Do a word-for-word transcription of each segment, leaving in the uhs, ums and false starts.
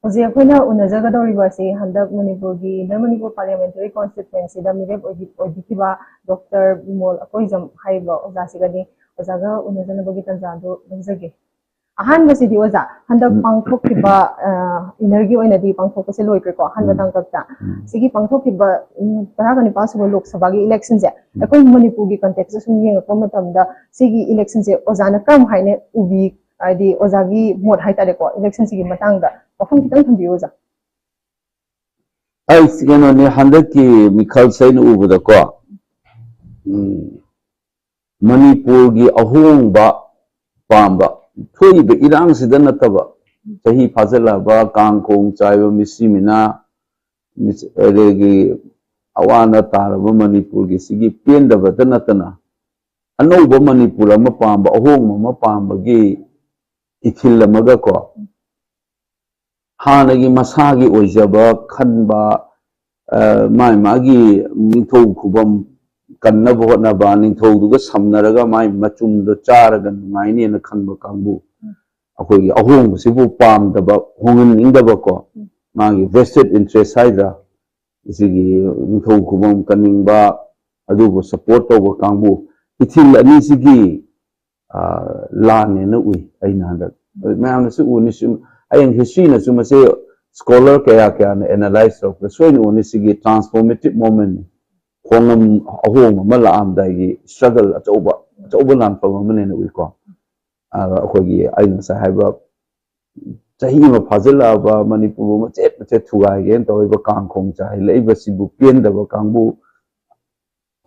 ꯍꯧꯖꯤꯛ ꯑꯩꯈꯣꯏꯅ ꯎꯅꯖꯒꯗꯧꯔꯤꯕ ꯑꯁꯤ ꯍꯟꯗꯛ ꯃꯅꯤꯄꯨꯔꯒꯤ ꯏꯟꯅꯔ ꯃꯅꯤꯄꯨꯔ ꯄꯥꯔꯂꯤꯌꯥꯃꯦꯟꯇꯔꯤ ꯀꯣꯟꯁꯇꯤꯇ꯭ꯋꯦꯟꯁꯤꯗ ꯃꯤꯔꯦꯞ ꯑꯣꯏꯕꯤ- ꯑꯣꯏꯕꯤꯈꯤꯕ ꯗꯣꯛꯇꯔ ꯕꯤꯃꯣꯜ ꯑꯀꯣꯏꯖꯝ ꯍꯥꯏꯔꯤꯕ ꯑꯣꯖꯥꯁꯤꯒꯅꯤ꯫ ꯑꯣꯖꯥꯒ ꯎꯅꯖꯅꯕꯒꯤ ꯇꯥꯟꯖꯥꯗꯨ ꯂꯧꯖꯒꯦ꯫ ꯑꯍꯥꯟꯕꯁꯤꯗꯤ ꯑꯣꯖꯥ, ꯍꯟꯗꯛ ꯎꯝ꯫ ꯄꯥꯡꯊꯣꯛꯈꯤꯕ, ꯑ, ꯏꯟꯅꯔꯒꯤ ꯑꯣꯏꯅꯗꯤ ꯄꯥꯡꯊꯣꯛꯄꯁꯦ ꯂꯣꯏꯈ꯭ꯔꯦꯀꯣ, ꯑꯍꯥꯟꯕ ꯎꯝ꯫ ꯇꯥꯡꯀꯛꯇ꯫ ꯎꯝ꯫ ꯁꯤꯒꯤ ꯄꯥꯡꯊꯣꯛꯈꯤꯕ, ꯎꯝ, ꯇꯔꯥꯒ ꯅꯤꯄꯥꯜ ꯁꯨꯕ ꯂꯣꯛ ꯁꯚꯥꯒꯤ ꯏꯂꯦꯛꯁꯟꯁꯦ ꯎꯝ꯫ ꯑꯩꯈꯣꯏ ꯃꯅꯤꯄꯨꯔꯒꯤ ꯀꯟꯇꯦꯛꯁꯇ ꯁꯨꯝ ꯌꯦꯡꯉꯛꯄ ꯃꯇꯝꯗ ꯁꯤꯒꯤ ꯏꯂꯦꯛꯁꯟꯁꯦ ꯑꯣꯖꯥꯅ ꯀꯔꯝ ꯍꯥꯏꯅ ꯎꯕꯤ? ꯍꯥꯏꯗꯤ ꯑꯣꯖꯥꯒꯤ ꯃꯣꯠ ꯍꯥꯏꯇꯥꯔꯦꯀꯣ, ꯏꯂꯦꯛꯁꯟꯁꯤꯒꯤ ꯃꯇꯥꯡꯗ ꯋꯥꯐꯝ ꯈꯤꯇꯪ ꯊꯝꯕꯤꯌꯨ ꯑꯣꯖꯥ꯫ ꯑꯩ ꯀꯩꯅꯣꯅꯦ, ꯍꯟꯗꯛꯀꯤ ꯃꯤꯈꯜꯁꯦ ꯑꯩꯅ ꯎꯕꯗꯀꯣ, ꯎꯝ, ꯃꯅꯤꯄꯨꯔꯒꯤ ꯑꯍꯣꯡꯕ ꯄꯥꯝꯕ, ꯊꯣꯛꯏꯕ ꯏꯔꯥꯡꯁꯤꯗ ꯅꯠꯇꯕ, ꯆꯍꯤ ꯐꯥꯖꯤꯜꯂꯛꯑꯕ ꯀꯥꯡ ꯈꯣꯡ ꯆꯥꯏꯕ ꯃꯤꯁꯤ ꯃꯤꯅꯥ, ꯃꯤꯁ-, ꯑꯗꯒꯤ ꯑꯋꯥ ꯑꯅꯥ ꯇꯥꯔꯕ ꯃꯅꯤꯄꯨꯔꯒꯤ ꯁꯤꯒꯤ ꯄꯦꯟꯗꯕꯇ ꯅꯠꯇꯅ, ꯑꯅꯧꯕ ꯃꯅꯤꯄꯨꯔ ꯑꯃ ꯄꯥꯝꯕ, ꯑꯍꯣꯡꯕ ꯑꯃ ꯄꯥꯝꯕꯒꯤ ꯏꯊꯤꯜ ꯑꯃꯒ ꯀꯣ, ꯍꯥꯟꯅꯒꯤ ꯃꯁꯥꯒꯤ ꯑꯣꯏꯖꯕ ꯈꯟꯕ, ꯑ, ꯃꯥꯒꯤ ꯃꯥꯒꯤ ꯅꯤꯡꯊꯧ ꯈꯨꯕꯝ ꯀꯟꯅꯕ ꯍꯣꯠꯅꯕ, ꯅꯤꯡꯊꯧꯗꯨꯒ ꯁꯝꯅꯔꯒ ꯃꯥꯒꯤ ꯃꯆꯨꯝꯗꯣ ꯆꯥꯔꯒ ꯅꯨꯡꯉꯥꯏꯅꯦꯅ ꯈꯟꯕ ꯀꯥꯡꯕꯨ, ꯑꯩꯈꯣꯏꯒꯤ ꯑꯍꯣꯡꯕꯁꯤꯕꯨ ꯄꯥꯝꯗꯕ, ꯍꯣꯡꯍꯟꯅꯤꯡꯗꯕꯀꯣ, ꯃꯥꯒꯤ vested interest ꯍꯥꯏꯗ꯭ꯔꯥ, ꯁꯤꯒꯤ ꯅꯤꯡꯊꯧ ꯈꯨꯕꯝ ꯀꯟꯅꯤꯡꯕ, ꯑꯗꯨꯕꯨ support ꯇꯧꯕ ꯀꯥꯡꯕꯨ, ꯏꯊꯤꯜ ꯑꯅꯤꯁꯤꯒꯤ ꯑ, ꯂꯥꯟꯅꯦꯅ ꯎꯏ ꯑꯩꯅ ꯍꯟꯗꯛ꯫ ꯃꯌꯥꯝꯅꯁꯨ ꯎꯅꯤ, ꯁꯨꯝ ꯍꯌꯦꯡ historyꯅꯁꯨ ꯃꯁꯤ scholar ꯀꯌꯥ ꯀꯌꯥꯅ analyse ꯇꯧꯔꯛꯄꯗ ꯁꯣꯏꯅ ꯎꯅꯤ, ꯁꯤꯒꯤ transformative momentꯅꯤ꯫ ꯈꯣꯡꯂꯝ ꯑꯍꯣꯡꯕ ꯑꯃ ꯂꯥꯛꯑꯝꯗꯥꯏꯒꯤ struggle ꯑꯆꯧꯕ, ꯑꯆꯧꯕ ꯂꯥꯟꯐꯝ ꯑꯃꯅꯦꯅ ꯎꯏꯀꯣ꯫ ꯑ, ꯑꯩꯈꯣꯏꯒꯤ ꯑꯩꯅ ꯉꯁꯥꯏ ꯍꯥꯏꯕ ꯆꯍꯤ ꯑꯃ ꯐꯥꯖꯤꯜꯂꯛꯑꯕ ꯃꯅꯤꯄꯨꯔꯕꯨ ꯃꯆꯦꯠ ꯃꯆꯦꯠ ꯊꯨꯒꯥꯏꯒꯦꯅ ꯇꯧꯔꯤꯕ ꯀꯥꯡ ꯈꯣꯡ ꯆꯥꯏꯂꯛꯏꯕꯁꯤꯕꯨ ꯄꯦꯟꯗꯕ ꯀꯥꯡꯕꯨ,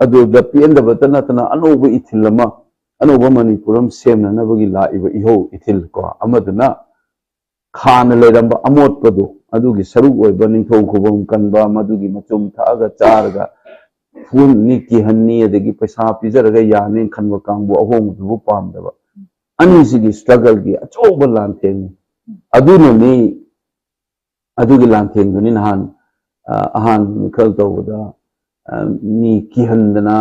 ꯑꯗꯨꯗ ꯄꯦꯟꯗꯕꯇ ꯅꯠꯇꯅ ꯑꯅꯧꯕ ꯏꯊꯤꯜ ꯑꯃ, ꯑꯅꯧꯕ ꯃꯅꯤꯄꯨꯔ ꯑꯃ ꯁꯦꯝꯅꯅꯕꯒꯤ ꯂꯥꯛꯏꯕ ꯏꯍꯧ ꯏꯊꯤꯜ ꯀꯣ ꯑꯃꯗꯨꯅ ꯈꯥꯅ ꯂꯩꯔꯝꯕ ꯑꯃꯣꯠꯄꯗꯣ, ꯑꯗꯨꯒꯤ ꯁꯔꯨꯛ ꯑꯣꯏꯕ ꯅꯤꯡꯊꯧ ꯈꯨꯕꯝ ꯀꯟꯕ, ꯃꯗꯨꯒꯤ ꯃꯆꯨꯝ ꯊꯛꯑꯒ ꯆꯥꯔꯒ ꯐꯨꯍꯟꯅꯤ, ꯀꯤꯍꯟꯅꯤ, ꯑꯗꯒꯤ ꯄꯩꯁꯥ ꯄꯤꯖꯔꯒ ꯌꯥꯅꯤ ꯈꯟꯕ ꯀꯥꯡꯕꯨ ꯑꯍꯣꯡꯕꯗꯨꯕꯨ ꯄꯥꯝꯗꯕ꯫ ꯑꯅꯤꯁꯤꯒꯤ struggleꯒꯤ ꯑꯆꯧꯕ ꯂꯥꯟꯊꯦꯡꯅꯤ꯫ ꯑꯗꯨꯅꯅꯤ, ꯑꯗꯨꯒꯤ ꯂꯥꯟꯊꯦꯡꯗꯨꯅꯤ ꯅꯍꯥꯟ, ꯑ, ꯑꯍꯥꯟꯕ ꯃꯤꯈꯜ ꯇꯧꯕꯗ, ꯑ, ꯃꯤ ꯀꯤꯍꯟꯗꯅ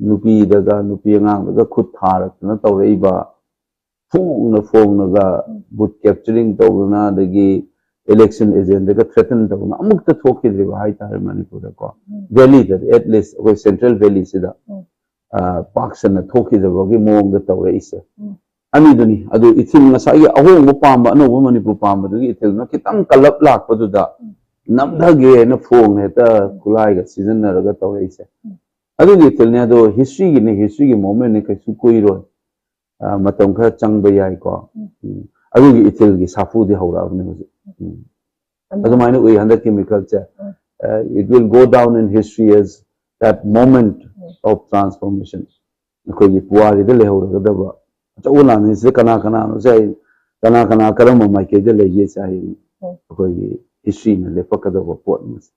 ꯅꯨꯄꯤꯗꯒ, ꯅꯨꯄꯤ ꯑꯉꯥꯡꯗꯒ ꯈꯨꯠ ꯊꯥꯔꯛꯇꯅ ꯇꯧꯔꯛꯏꯕ, ꯐꯣꯡꯅ ꯐꯣꯡꯅꯒ booth capturing ꯇꯧꯗꯅ, ꯑꯗꯒꯤ election agentꯒ threaten ꯇꯧꯕ ꯑꯃꯨꯛꯇ ꯊꯣꯛꯈꯤꯗ꯭ꯔꯤꯕ ꯍꯥꯏꯇꯥꯔꯦ ꯃꯅꯤꯄꯨꯔꯗꯀꯣ꯫ ꯎꯝ. Valleyꯗꯗꯤ, at least ꯑꯩꯈꯣꯏ central valleyꯁꯤꯗ, ꯎꯝ. ꯑ, ꯄꯥꯛ ꯁꯟꯅ ꯊꯣꯛꯈꯤꯗꯕꯒꯤ ꯃꯑꯣꯡꯗ ꯇꯧꯔꯛꯏꯁꯦ꯫ ꯎꯝ. ꯑꯅꯤꯗꯨꯅꯤ꯫ ꯑꯗꯨ ꯏꯊꯤꯜ, ꯉꯁꯥꯏꯒꯤ ꯑꯍꯣꯡꯕ ꯄꯥꯝꯕ, ꯑꯅꯧꯕ ꯃꯅꯤꯄꯨꯔ ꯄꯥꯝꯕꯗꯨꯒꯤ ꯏꯊꯤꯜꯅ ꯈꯤꯇꯪ ꯀꯜꯂꯞ ꯂꯥꯛꯄꯗꯨꯗ ꯎꯝ. ꯅꯝꯊꯒꯦꯅ ꯐꯣꯟ ꯍꯦꯛꯇ ꯎꯝ. ꯈꯨꯠꯂꯥꯏꯒ ꯁꯤꯖꯤꯟꯅꯔꯒ ꯇꯧꯔꯛꯏꯁꯦ꯫ ꯎꯝ. ꯑꯗꯨꯒꯤ ꯏꯊꯤꯜꯅꯤ꯫ ꯑꯗꯣ historyꯒꯤꯅꯤ, historyꯒꯤ momentꯅꯤ, ꯀꯩꯁꯨ ꯀꯨꯏꯔꯣꯏ꯫ ꯑ, ꯃꯇꯝ ꯈꯔ ꯆꯪꯕ ꯌꯥꯏꯀꯣ꯫ ꯎꯝ. ꯎꯝ. ꯑꯗꯨꯒꯤ ꯏꯊꯤꯜꯒꯤ ꯁꯥꯐꯨꯗꯤ ꯍꯧꯔꯛꯑꯕꯅꯤ ꯍꯧꯖꯤꯛ꯫ ꯎꯝ. ꯑꯗꯨꯃꯥꯏꯅ ꯎꯏ ꯍꯟꯗꯛꯀꯤ ꯃꯤꯈꯜꯁꯦ꯫ ꯎꯝ. Uh, it will go down in history as that moment um. of transformation. ꯑꯩꯈꯣꯏꯒꯤ ꯄꯨꯋꯥꯔꯤꯗ ꯂꯩꯍꯧꯔꯒꯗꯕ ꯑꯆꯧꯕ ꯂꯥꯟꯃꯤꯁꯤꯗ ꯀꯅꯥ ꯀꯅꯥꯅꯣꯁꯦ ꯑꯩ, ꯀꯅꯥ ꯀꯅꯥ ꯀꯔꯝꯕ ꯃꯥꯏꯀꯩꯗ ꯂꯩꯒꯦꯁꯦ ꯑꯩ ꯎꯝ. ꯑꯩꯈꯣꯏꯒꯤ historyꯅ ꯂꯦꯞꯄꯛꯀꯗꯕ ꯄꯣꯠ ꯑꯃꯁꯦ꯫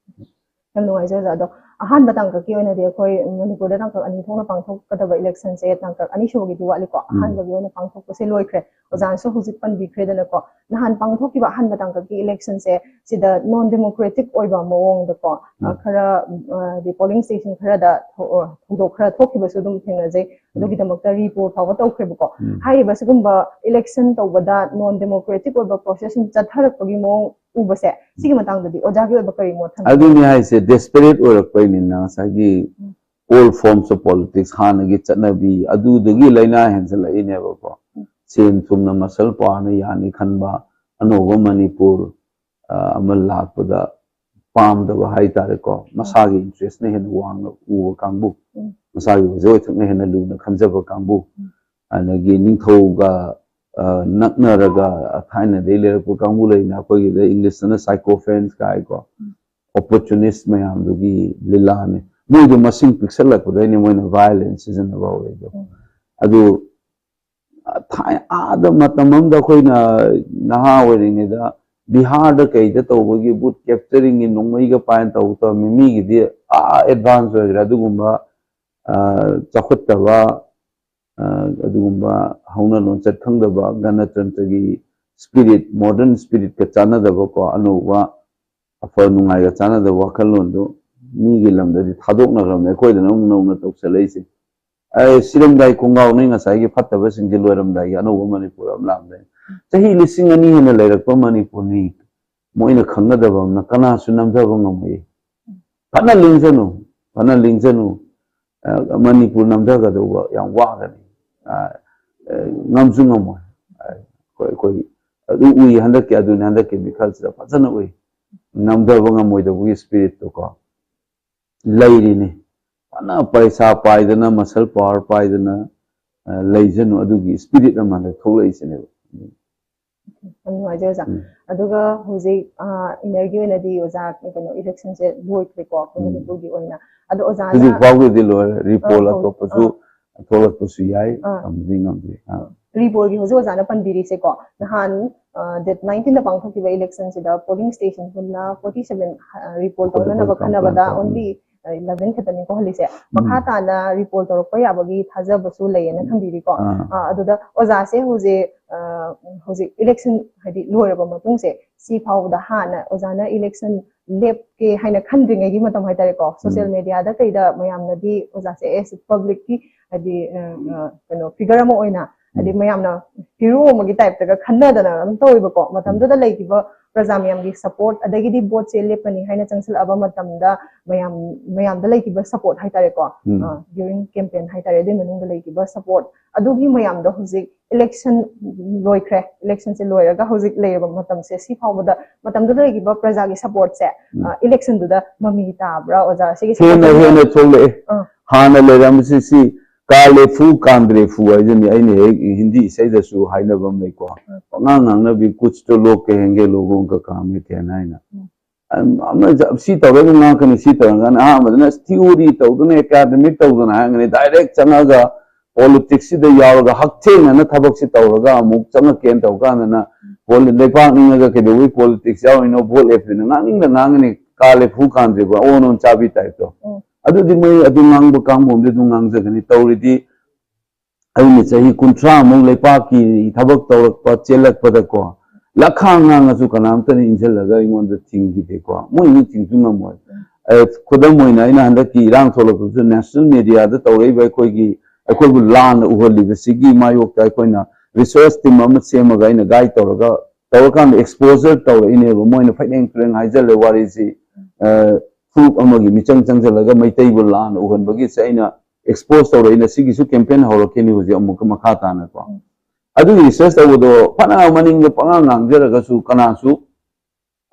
ꯌꯥꯝ ꯅꯨꯡꯉꯥꯏꯖꯩ ꯑꯣꯖꯥ꯫ ꯑꯗꯣ ꯑꯍꯥꯟꯕ ꯇꯥꯡꯀꯛꯀꯤ ꯑꯣꯏꯅꯗꯤ ꯑꯩꯈꯣꯏ ꯃꯅꯤꯄꯨꯔꯗ ꯇꯥꯡꯀꯛ ꯑꯅꯤ ꯊꯣꯛꯅ ꯄꯥꯡꯊꯣꯛꯀꯗꯕ electionꯁꯦ ꯇꯥꯡꯀꯛ ꯑꯅꯤꯁꯨꯕꯒꯤꯗꯤ ꯋꯥꯠꯂꯤꯀꯣ꯫ ꯎꯝ. ꯑꯍꯥꯟꯕꯒꯤ ꯑꯣꯏꯅ ꯄꯥꯡꯊꯣꯛꯄꯁꯦ ꯂꯣꯏꯈ꯭ꯔꯦ꯫ ꯑꯣꯖꯥꯅꯁꯨ ꯍꯧꯖꯤꯛ ꯄꯟꯕꯤꯈ꯭ꯔꯦꯗꯅꯀꯣ꯫ ꯅꯍꯥꯟ ꯄꯥꯡꯊꯣꯛꯈꯤꯕ ꯑꯍꯥꯟꯕ ꯇꯥꯡꯀꯛꯀꯤ electionꯁꯦ ꯁꯤꯗ non democratic ꯑꯣꯏꯕ ꯃꯑꯣꯡꯗꯀꯣ, ꯑ, ꯎꯝ. ꯈꯔ, ꯑ, ꯍꯥꯏꯗꯤ polling station ꯈꯔꯗ ꯊꯣ-, ꯑ, ꯊꯧꯗꯣꯛ ꯈꯔ ꯊꯣꯛꯈꯤꯕꯁꯨ ꯑꯗꯨꯝ ꯊꯦꯡꯅꯖꯩ꯫ ꯎꯝ. ꯑꯗꯨꯒꯤꯗꯃꯛꯇ repoll ꯐꯥꯎꯕ ꯇꯧꯈ꯭ꯔꯦꯕꯀꯣ꯫ ꯎꯝ. ꯍꯥꯏꯔꯤꯕ ꯁꯤꯒꯨꯝꯕ election ꯇꯧꯕꯗ non democratic ꯑꯣꯏꯕ process ꯁꯨꯝ ꯆꯠꯊꯔꯛꯄꯒꯤ ꯃꯑꯣꯡ ꯎꯕꯁꯦ, ꯁꯤꯒꯤ ꯃꯇꯥꯡꯗꯗꯤ ꯑꯣꯖꯥꯒꯤ ꯑꯣꯏꯕ ꯀꯔꯤ ꯃꯣꯠ ꯊꯝꯕꯤꯒꯦ? ꯑꯗꯨꯅꯤ ꯍꯥꯏꯁꯦ, desperate ꯑꯣꯏꯔꯛꯄꯩꯅꯤꯅ ꯉꯁꯥꯏꯒꯤ ꯎꯝ. Old forms of politics, ꯍꯥꯟꯅꯒꯤ ꯆꯠꯅꯕꯤ, ꯑꯗꯨꯗꯒꯤ ꯂꯥꯏꯅꯥ ꯍꯦꯟꯖꯜꯂꯛꯏꯅꯦꯕꯀꯣ꯫ ꯎꯝ. ꯁꯦꯟ ꯊꯨꯝꯅ muscle powerꯅ ꯌꯥꯅꯤ ꯈꯟꯕ, ꯑꯅꯧꯕ ꯃꯅꯤꯄꯨꯔ, ꯑ, ꯑꯃ ꯂꯥꯛꯄꯗ ꯄꯥꯝꯗꯕ ꯍꯥꯏꯇꯥꯔꯦꯀꯣ꯫ ꯎꯝ. ꯃꯁꯥꯒꯤ interestꯅ ꯍꯦꯟꯅ ꯋꯥꯡꯅ ꯎꯕ ꯀꯥꯡꯕꯨ, ꯎꯝ. ꯃꯁꯥꯒꯤ ꯑꯣꯏꯖ ꯑꯣꯏꯊꯣꯛꯅ ꯍꯦꯟꯅ ꯂꯨꯅ ꯈꯟꯖꯕ ꯀꯥꯡꯕꯨ, ꯎꯝ. ꯑꯗꯒꯤ ꯅꯤꯡꯊꯧꯒ, ꯑ, ꯅꯛꯅꯔꯒ ꯊꯥꯏꯅꯗꯒꯤ ꯂꯩꯔꯛꯄ ꯀꯥꯡꯕꯨ ꯂꯩꯅ, ꯑꯩꯈꯣꯏꯒꯤꯗ Englishꯇꯅ sycophants ꯀꯥꯏꯀꯣ꯫ ꯎꯝ. Opportunist ꯃꯌꯥꯝꯗꯨꯒꯤ ꯂꯤꯂꯥꯅꯤ꯫ ꯃꯣꯏꯗꯣ ꯃꯁꯤꯡ ꯄꯤꯛꯁꯜꯂꯛꯄꯗꯩꯅꯦ ꯃꯣꯏꯅ violence ꯁꯤꯖꯤꯟꯅꯕ ꯍꯧꯔꯛꯏꯗꯣ꯫ ꯎꯝ. ꯑꯗꯨ, ꯑ, ꯊꯥꯏ-, ꯑꯥꯗ ꯃꯇꯝ ꯑꯃꯗ ꯑꯩꯈꯣꯏꯅ ꯅꯍꯥ ꯑꯣꯏꯔꯤꯉꯩꯗ ꯕꯤꯍꯥꯔꯗ ꯀꯩꯗ ꯇꯧꯕꯒꯤ vote capturingꯒꯤ ꯅꯣꯡꯃꯩꯒ ꯄꯥꯏꯅ ꯇꯧꯕ ꯇꯧꯔꯝꯃꯤ꯫ ꯃꯤꯒꯤꯗꯤ ꯑꯥ advance ꯑꯣꯏꯈ꯭ꯔꯦ꯫ ꯑꯗꯨꯒꯨꯝꯕ, ꯑ, ꯆꯥꯎꯈꯠꯇꯕ, ꯑ, ꯑꯗꯨꯒꯨꯝꯕ ꯍꯧꯅ ꯂꯣꯟꯆꯠ ꯈꯪꯗꯕ, ꯒꯅꯇꯟꯇ꯭ꯔꯒꯤ spirit, modern spiritꯀ ꯆꯥꯟꯅꯗꯕꯀꯣ, ꯑꯅꯧꯕ ꯑꯐ ꯅꯨꯡꯉꯥꯏꯒ ꯆꯥꯟꯅꯗꯕ ꯋꯥꯈꯜꯂꯣꯟꯗꯨ ꯃꯤꯒꯤ ꯂꯝꯗꯗꯤ ꯊꯥꯗꯣꯛꯅꯈ꯭ꯔꯕꯅꯤ, ꯑꯩꯈꯣꯏꯗꯅ ꯑꯃꯨꯛ ꯅꯧꯅ ꯇꯧꯁꯜꯂꯛꯏꯁꯦ꯫ ꯑꯩ ꯁꯤꯔꯝꯗꯥꯏ ꯈꯣꯡꯒꯥꯎꯅꯤ ꯉꯁꯥꯏꯒꯤ ꯐꯠꯇꯕꯁꯤꯡꯁꯦ ꯂꯣꯏꯔꯝꯗꯥꯏꯒꯤ ꯑꯅꯧꯕ ꯃꯅꯤꯄꯨꯔ ꯑꯃ ꯂꯥꯛꯑꯝꯗꯥꯏ꯫ ꯆꯍꯤ ꯂꯤꯁꯤꯡ ꯑꯅꯤ ꯍꯦꯟꯅ ꯂꯩꯔꯛꯄ ꯃꯅꯤꯄꯨꯔꯅꯤ꯫ ꯃꯣꯏꯅ ꯈꯪꯒꯗꯕ ꯑꯃꯅ, ꯀꯅꯥꯁꯨ ꯅꯝꯊꯕ ꯉꯝꯃꯣꯏ꯫ ꯐꯅ ꯂꯤꯡꯖꯅꯨ, ꯐꯅ ꯂꯤꯡꯖꯅꯨ, ꯑ, ꯃꯅꯤꯄꯨꯔ ꯅꯝꯊꯒꯗꯧꯕ ꯌꯥꯝ ꯋꯥꯒꯅꯤ꯫ ꯑ, ꯑ, ꯉꯝꯁꯨ ꯉꯝꯃꯣꯏ꯫ ꯑ, ꯑꯩꯈꯣꯏ, ꯑꯩꯈꯣꯏ ꯑꯗꯨ ꯎꯏ, ꯍꯟꯗꯛꯀꯤ, ꯑꯗꯨꯅꯤ, ꯍꯟꯗꯛꯀꯤ ꯃꯤꯈꯜꯁꯤꯗ ꯐꯖꯅ ꯎꯏ꯫ ꯅꯝꯊꯕ ꯉꯝꯃꯣꯏꯗꯧꯕꯒꯤ spirit ꯇꯣ ꯀꯣ ꯂꯩꯔꯤꯅꯤ꯫ ꯐꯅ ꯄꯩꯁꯥ ꯄꯥꯏꯗꯅ, muscle power ꯄꯥꯏꯗꯅ, ꯑ, ꯂꯩꯖꯅꯨ, ꯑꯗꯨꯒꯤ spirit ꯑꯃ ꯍꯟꯗꯛ ꯊꯣꯛꯂꯛꯏꯁꯤꯅꯦꯕ꯫ ꯌꯥꯝ ꯅꯨꯡꯉꯥꯏꯖꯩ ꯑꯣꯖꯥ꯫ ꯎꯝ꯫ ꯑꯗꯨꯒ ꯍꯧꯖꯤꯛ, ꯑ, ꯏꯅꯔꯒꯤ ꯑꯣꯏꯅꯗꯤ ꯑꯣꯖꯥ, ꯀꯩꯅꯣ, election ꯁꯦ ꯂꯣꯏꯈ꯭ꯔꯦꯀꯣ, ꯑꯩꯈꯣꯏ ꯎꯝ꯫ ꯃꯅꯤꯄꯨꯔꯒꯤ ꯑꯣꯏꯅ꯫ ꯑꯗꯣ ꯑꯣꯖꯥꯅ ꯍꯧꯖꯤꯛ ꯐꯥꯎꯒꯤꯗꯤ ꯂꯣꯏꯔꯦ꯫ Re poll ꯑ, ꯑꯇꯣꯞꯄꯁꯨ ꯑ꯫ ꯊꯣꯛꯂꯛꯄꯁꯨ ꯌꯥꯏ, ꯑ꯫ ꯇꯝꯕꯗꯤ ꯉꯝꯗꯦ꯫ ꯑ꯫ Re poll ꯒꯤ ꯍꯧꯖꯤꯛ ꯑꯣꯖꯥꯅ ꯄꯟꯕꯤꯔꯤꯁꯦꯀꯣ, ꯅꯍꯥꯟ, ꯑ, date nineteen ꯗ ꯄꯥꯡꯊꯣꯛꯈꯤꯕ election ꯁꯤꯗ polling station ꯄꯨꯟꯅ forty seven, ꯑ, re poll ꯇꯧꯅꯅꯕ ꯈꯟꯅꯕꯗ only, ꯑ, eleven ꯈꯛꯇꯅꯤꯀꯣ ꯍꯜꯂꯤꯁꯦ꯫ ꯃꯈꯥ ꯎꯝ꯫ ꯇꯥꯅ re poll ꯇꯧꯔꯛꯄ ꯌꯥꯕꯒꯤ ꯊꯥꯖꯕꯁꯨ ꯂꯩꯌꯦꯅ ꯊꯝꯕꯤꯔꯤꯀꯣ꯫ ꯑ꯫ ꯑ, ꯑꯗꯨꯗ ꯑꯣꯖꯥꯁꯦ ꯍꯧꯖꯤꯛ, ꯑ, ꯍꯧꯖꯤꯛ election ꯍꯥꯏꯗꯤ ꯂꯣꯏꯔꯕ ꯃꯇꯨꯡꯁꯦ, ꯁꯤ ꯐꯥꯎꯕꯗ ꯍꯥꯟꯅ ꯑꯣꯖꯥꯅ election ꯂꯦꯞꯀꯦ ꯍꯥꯏꯅ ꯈꯟꯗ꯭ꯔꯤꯉꯩꯒꯤ ꯃꯇꯝ ꯍꯥꯏꯇꯥꯔꯦꯀꯣ, social ꯎꯝ꯫ Media ꯗ ꯀꯩꯗ ꯃꯌꯥꯝꯅꯗꯤ ꯑꯣꯖꯥꯁꯦ as public ꯀꯤ ꯍꯥꯏꯗꯤ, ꯑ, ꯑ, ꯀꯩꯅꯣ, figure ꯑꯃ ꯑꯣꯏꯅ ꯍꯥꯏꯗꯤ ꯎꯝ꯫ ꯃꯌꯥꯝꯅ hero ꯑꯃꯒꯤ type ꯇꯒ ꯈꯟꯅꯗꯅ ꯑꯗꯨꯝ ꯇꯧꯋꯦꯕꯀꯣ꯫ ꯎꯝ꯫ ꯃꯇꯝꯗꯨꯗ ꯂꯩꯈꯤꯕ ꯄ꯭ꯔꯖꯥ ꯃꯌꯥꯝꯒꯤ support, ꯑꯗꯒꯤꯗꯤ vote ꯁꯦ ꯂꯦꯞꯄꯅꯤ ꯍꯥꯏꯅ ꯆꯪꯁꯤꯜꯂꯛꯑꯕ ꯃꯇꯝꯗ ꯃꯌꯥꯝ, ꯃꯌꯥꯝꯗ ꯂꯩꯈꯤꯕ support ꯍꯥꯏꯇꯥꯔꯦꯀꯣ, ꯎꯝ꯫ ꯑ, during campaign ꯍꯥꯏꯇꯥꯔꯦ, ꯑꯗꯨꯒꯤ ꯃꯅꯨꯡꯗ ꯂꯩꯈꯤꯕ support, ꯑꯗꯨꯒꯤ ꯃꯌꯥꯝꯗꯣ ꯍꯧꯖꯤꯛ election ꯂꯣꯏꯈ꯭ꯔꯦ, election ꯁꯦ ꯂꯣꯏꯔꯒ ꯍꯧꯖꯤꯛ ꯂꯩꯔꯕ ꯃꯇꯝꯁꯦ, ꯁꯤ ꯐꯥꯎꯕꯗ, ꯃꯇꯝꯗꯨꯗ ꯂꯩꯈꯤꯕ ꯄ꯭ꯔꯖꯥꯒꯤ support ꯁꯦ, ꯎꯝ꯫ ꯑ, election ꯗꯨꯗ ꯃꯃꯤ ꯇꯥꯕ꯭ꯔꯥ, ꯑꯣꯖꯥ? ꯁꯤꯒꯤ ꯍꯦꯟꯅ support ꯁꯦ ꯍꯦꯟꯅ ꯊꯣꯛꯂꯛꯑꯦ꯫ ꯑꯥ꯫ ꯍꯥꯟꯅ ꯂꯩꯔꯝꯕꯁꯤ ꯁꯤ ꯀꯥ ꯂꯦꯐꯨ ꯀꯥꯟꯗ꯭ꯔꯦꯐꯨ ꯍꯥꯏꯗꯨꯅꯤ ꯑꯩꯅ ꯍꯦꯛ ꯍꯤꯟꯗꯤ ꯏꯁꯩꯗꯁꯨ ꯍꯥꯏꯅꯕ ꯑꯃ ꯂꯩꯀꯣ꯫ ꯎꯝ꯫ ꯄꯉꯥꯡ ꯉꯥꯡꯅꯕꯤ, "ꯀꯨꯆ ꯇꯣ ꯂꯣꯒ ꯀꯍꯦꯡꯒꯦ, ꯂꯣꯒꯣ ꯀꯥ ꯀꯥꯝ ꯍꯦ ꯀꯦꯍꯅꯥ" ꯍꯥꯏꯅ꯫ ꯎꯝ꯫ ꯑꯝ-, ꯑꯃ ꯖ-, ꯁꯤ ꯇꯧꯔꯒ ꯉꯥꯡꯉꯛꯀꯅꯤ, ꯁꯤ ꯇꯧꯔꯒ ꯑꯍꯥꯟꯕꯗꯅ ꯑꯁ theory ꯇꯧꯗꯅ, academic ꯇꯧꯗꯅ ꯍꯥꯏꯔꯒꯅꯤ, direct ꯆꯪꯉꯒ politics ꯁꯤꯗ ꯌꯥꯎꯔꯒ ꯍꯛꯊꯦꯡꯅꯅ ꯊꯕꯛꯁꯤ ꯇꯧꯔꯒ ꯑꯃꯨꯛ ꯆꯪꯉꯛꯀꯦꯅ ꯇꯧ ꯀꯥꯟꯗꯅ ꯄꯣꯂꯤ-, ꯂꯩꯕꯥꯛ ꯅꯤꯡꯉꯒ ꯀꯩꯗꯧꯕꯩ politics ꯌꯥꯎꯔꯤꯅꯣ, vote ꯂꯦꯞꯇꯣꯏꯅꯣ, ꯉꯥꯡꯅꯤꯡꯗ ꯉꯥꯡꯒꯅꯤ, ꯀꯥ ꯂꯦꯐꯨ ꯀꯥꯟꯗ꯭ꯔꯤꯕ ꯑꯑꯣꯟ ꯑꯣꯟ ꯆꯥꯕꯤ type ꯇꯣ꯫ ꯎꯝ꯫ ꯑꯗꯨꯗꯤ ꯃꯣꯏ ꯑꯗꯨ ꯉꯥꯡꯕ ꯀꯥꯡꯕꯨ ꯑꯃꯗꯤ ꯑꯗꯨꯝ ꯉꯥꯡꯖꯒꯅꯤ꯫ ꯇꯧꯔꯤꯗꯤ ꯑꯩꯅ ꯆꯍꯤ ꯀꯨꯟꯊ꯭ꯔꯥ ꯃꯨꯛ ꯂꯩꯄꯥꯛꯀꯤ ꯊꯕꯛ ꯇꯧꯔꯛꯄ, ꯆꯦꯜꯂꯛꯄꯗꯀꯣ, ꯂꯈꯥꯡ ꯉꯥꯡꯉꯁꯨ ꯀꯅꯥꯝꯇꯅ ꯏꯟꯁꯤꯜꯂꯒ ꯑꯩꯉꯣꯟꯗ ꯊꯤꯡꯈꯤꯗꯦꯀꯣ꯫ ꯃꯣꯏꯅꯤ ꯊꯤꯡꯁꯨ ꯉꯝꯃꯣꯏ꯫ ꯑꯦ, ꯈꯨꯗꯝ ꯑꯣꯏꯅ ꯑꯩꯅ ꯍꯟꯗꯛꯀꯤ ꯏꯔꯥꯡ ꯊꯣꯛꯂꯛꯄꯗꯁꯨ national media ꯗ ꯇꯧꯔꯛꯏꯕ ꯑꯩꯈꯣꯏꯒꯤ, ꯑꯩꯈꯣꯏꯕꯨ ꯂꯥꯟꯅ ꯎꯍꯜꯂꯤꯕꯁꯤꯒꯤ ꯃꯥꯌꯣꯛꯇ ꯑꯩꯈꯣꯏꯅ research team ꯑꯃ ꯁꯦꯝꯃꯒ ꯑꯩꯅ guide ꯇꯧꯔꯒ ꯇꯧꯔꯀꯥꯟꯗ ꯑꯦꯛꯁꯄꯣꯖꯔ ꯇꯧꯔꯛꯏꯅꯦꯕ꯫ ꯃꯣꯏꯅ ꯐꯩꯗꯦꯡ ꯇꯨꯔꯦꯡ ꯍꯥꯏꯖꯜꯂꯦ ꯋꯥꯔꯤꯁꯤ꯫ ꯐꯨꯔꯨꯞ ꯑꯃꯒꯤ ꯃꯤꯆꯪ ꯆꯪꯁꯤꯜꯂꯒ ꯃꯩꯇꯩꯕꯨ ꯂꯥꯟꯅ ꯎꯍꯟꯕꯒꯤꯁꯦ ꯑꯩꯅ ꯑꯦꯛꯁꯄꯣꯖ ꯇꯧꯔꯛꯏꯅ ꯁꯤꯒꯤꯁꯨ ꯀꯦꯝꯄꯦꯟ ꯍꯧꯔꯛꯈꯤꯅꯤ ꯍꯧꯖꯤꯛ ꯑꯃꯨꯛꯀ ꯃꯈꯥ ꯇꯥꯅꯀꯣ꯫ ꯑꯗꯨꯒꯤ ꯔꯤꯁꯔꯁ ꯇꯧꯕꯗꯣ ꯐꯅ ꯃꯅꯤꯡꯗ ꯄꯉꯥꯡ ꯉꯥꯡꯖꯔꯒꯁꯨ ꯀꯅꯥꯁꯨ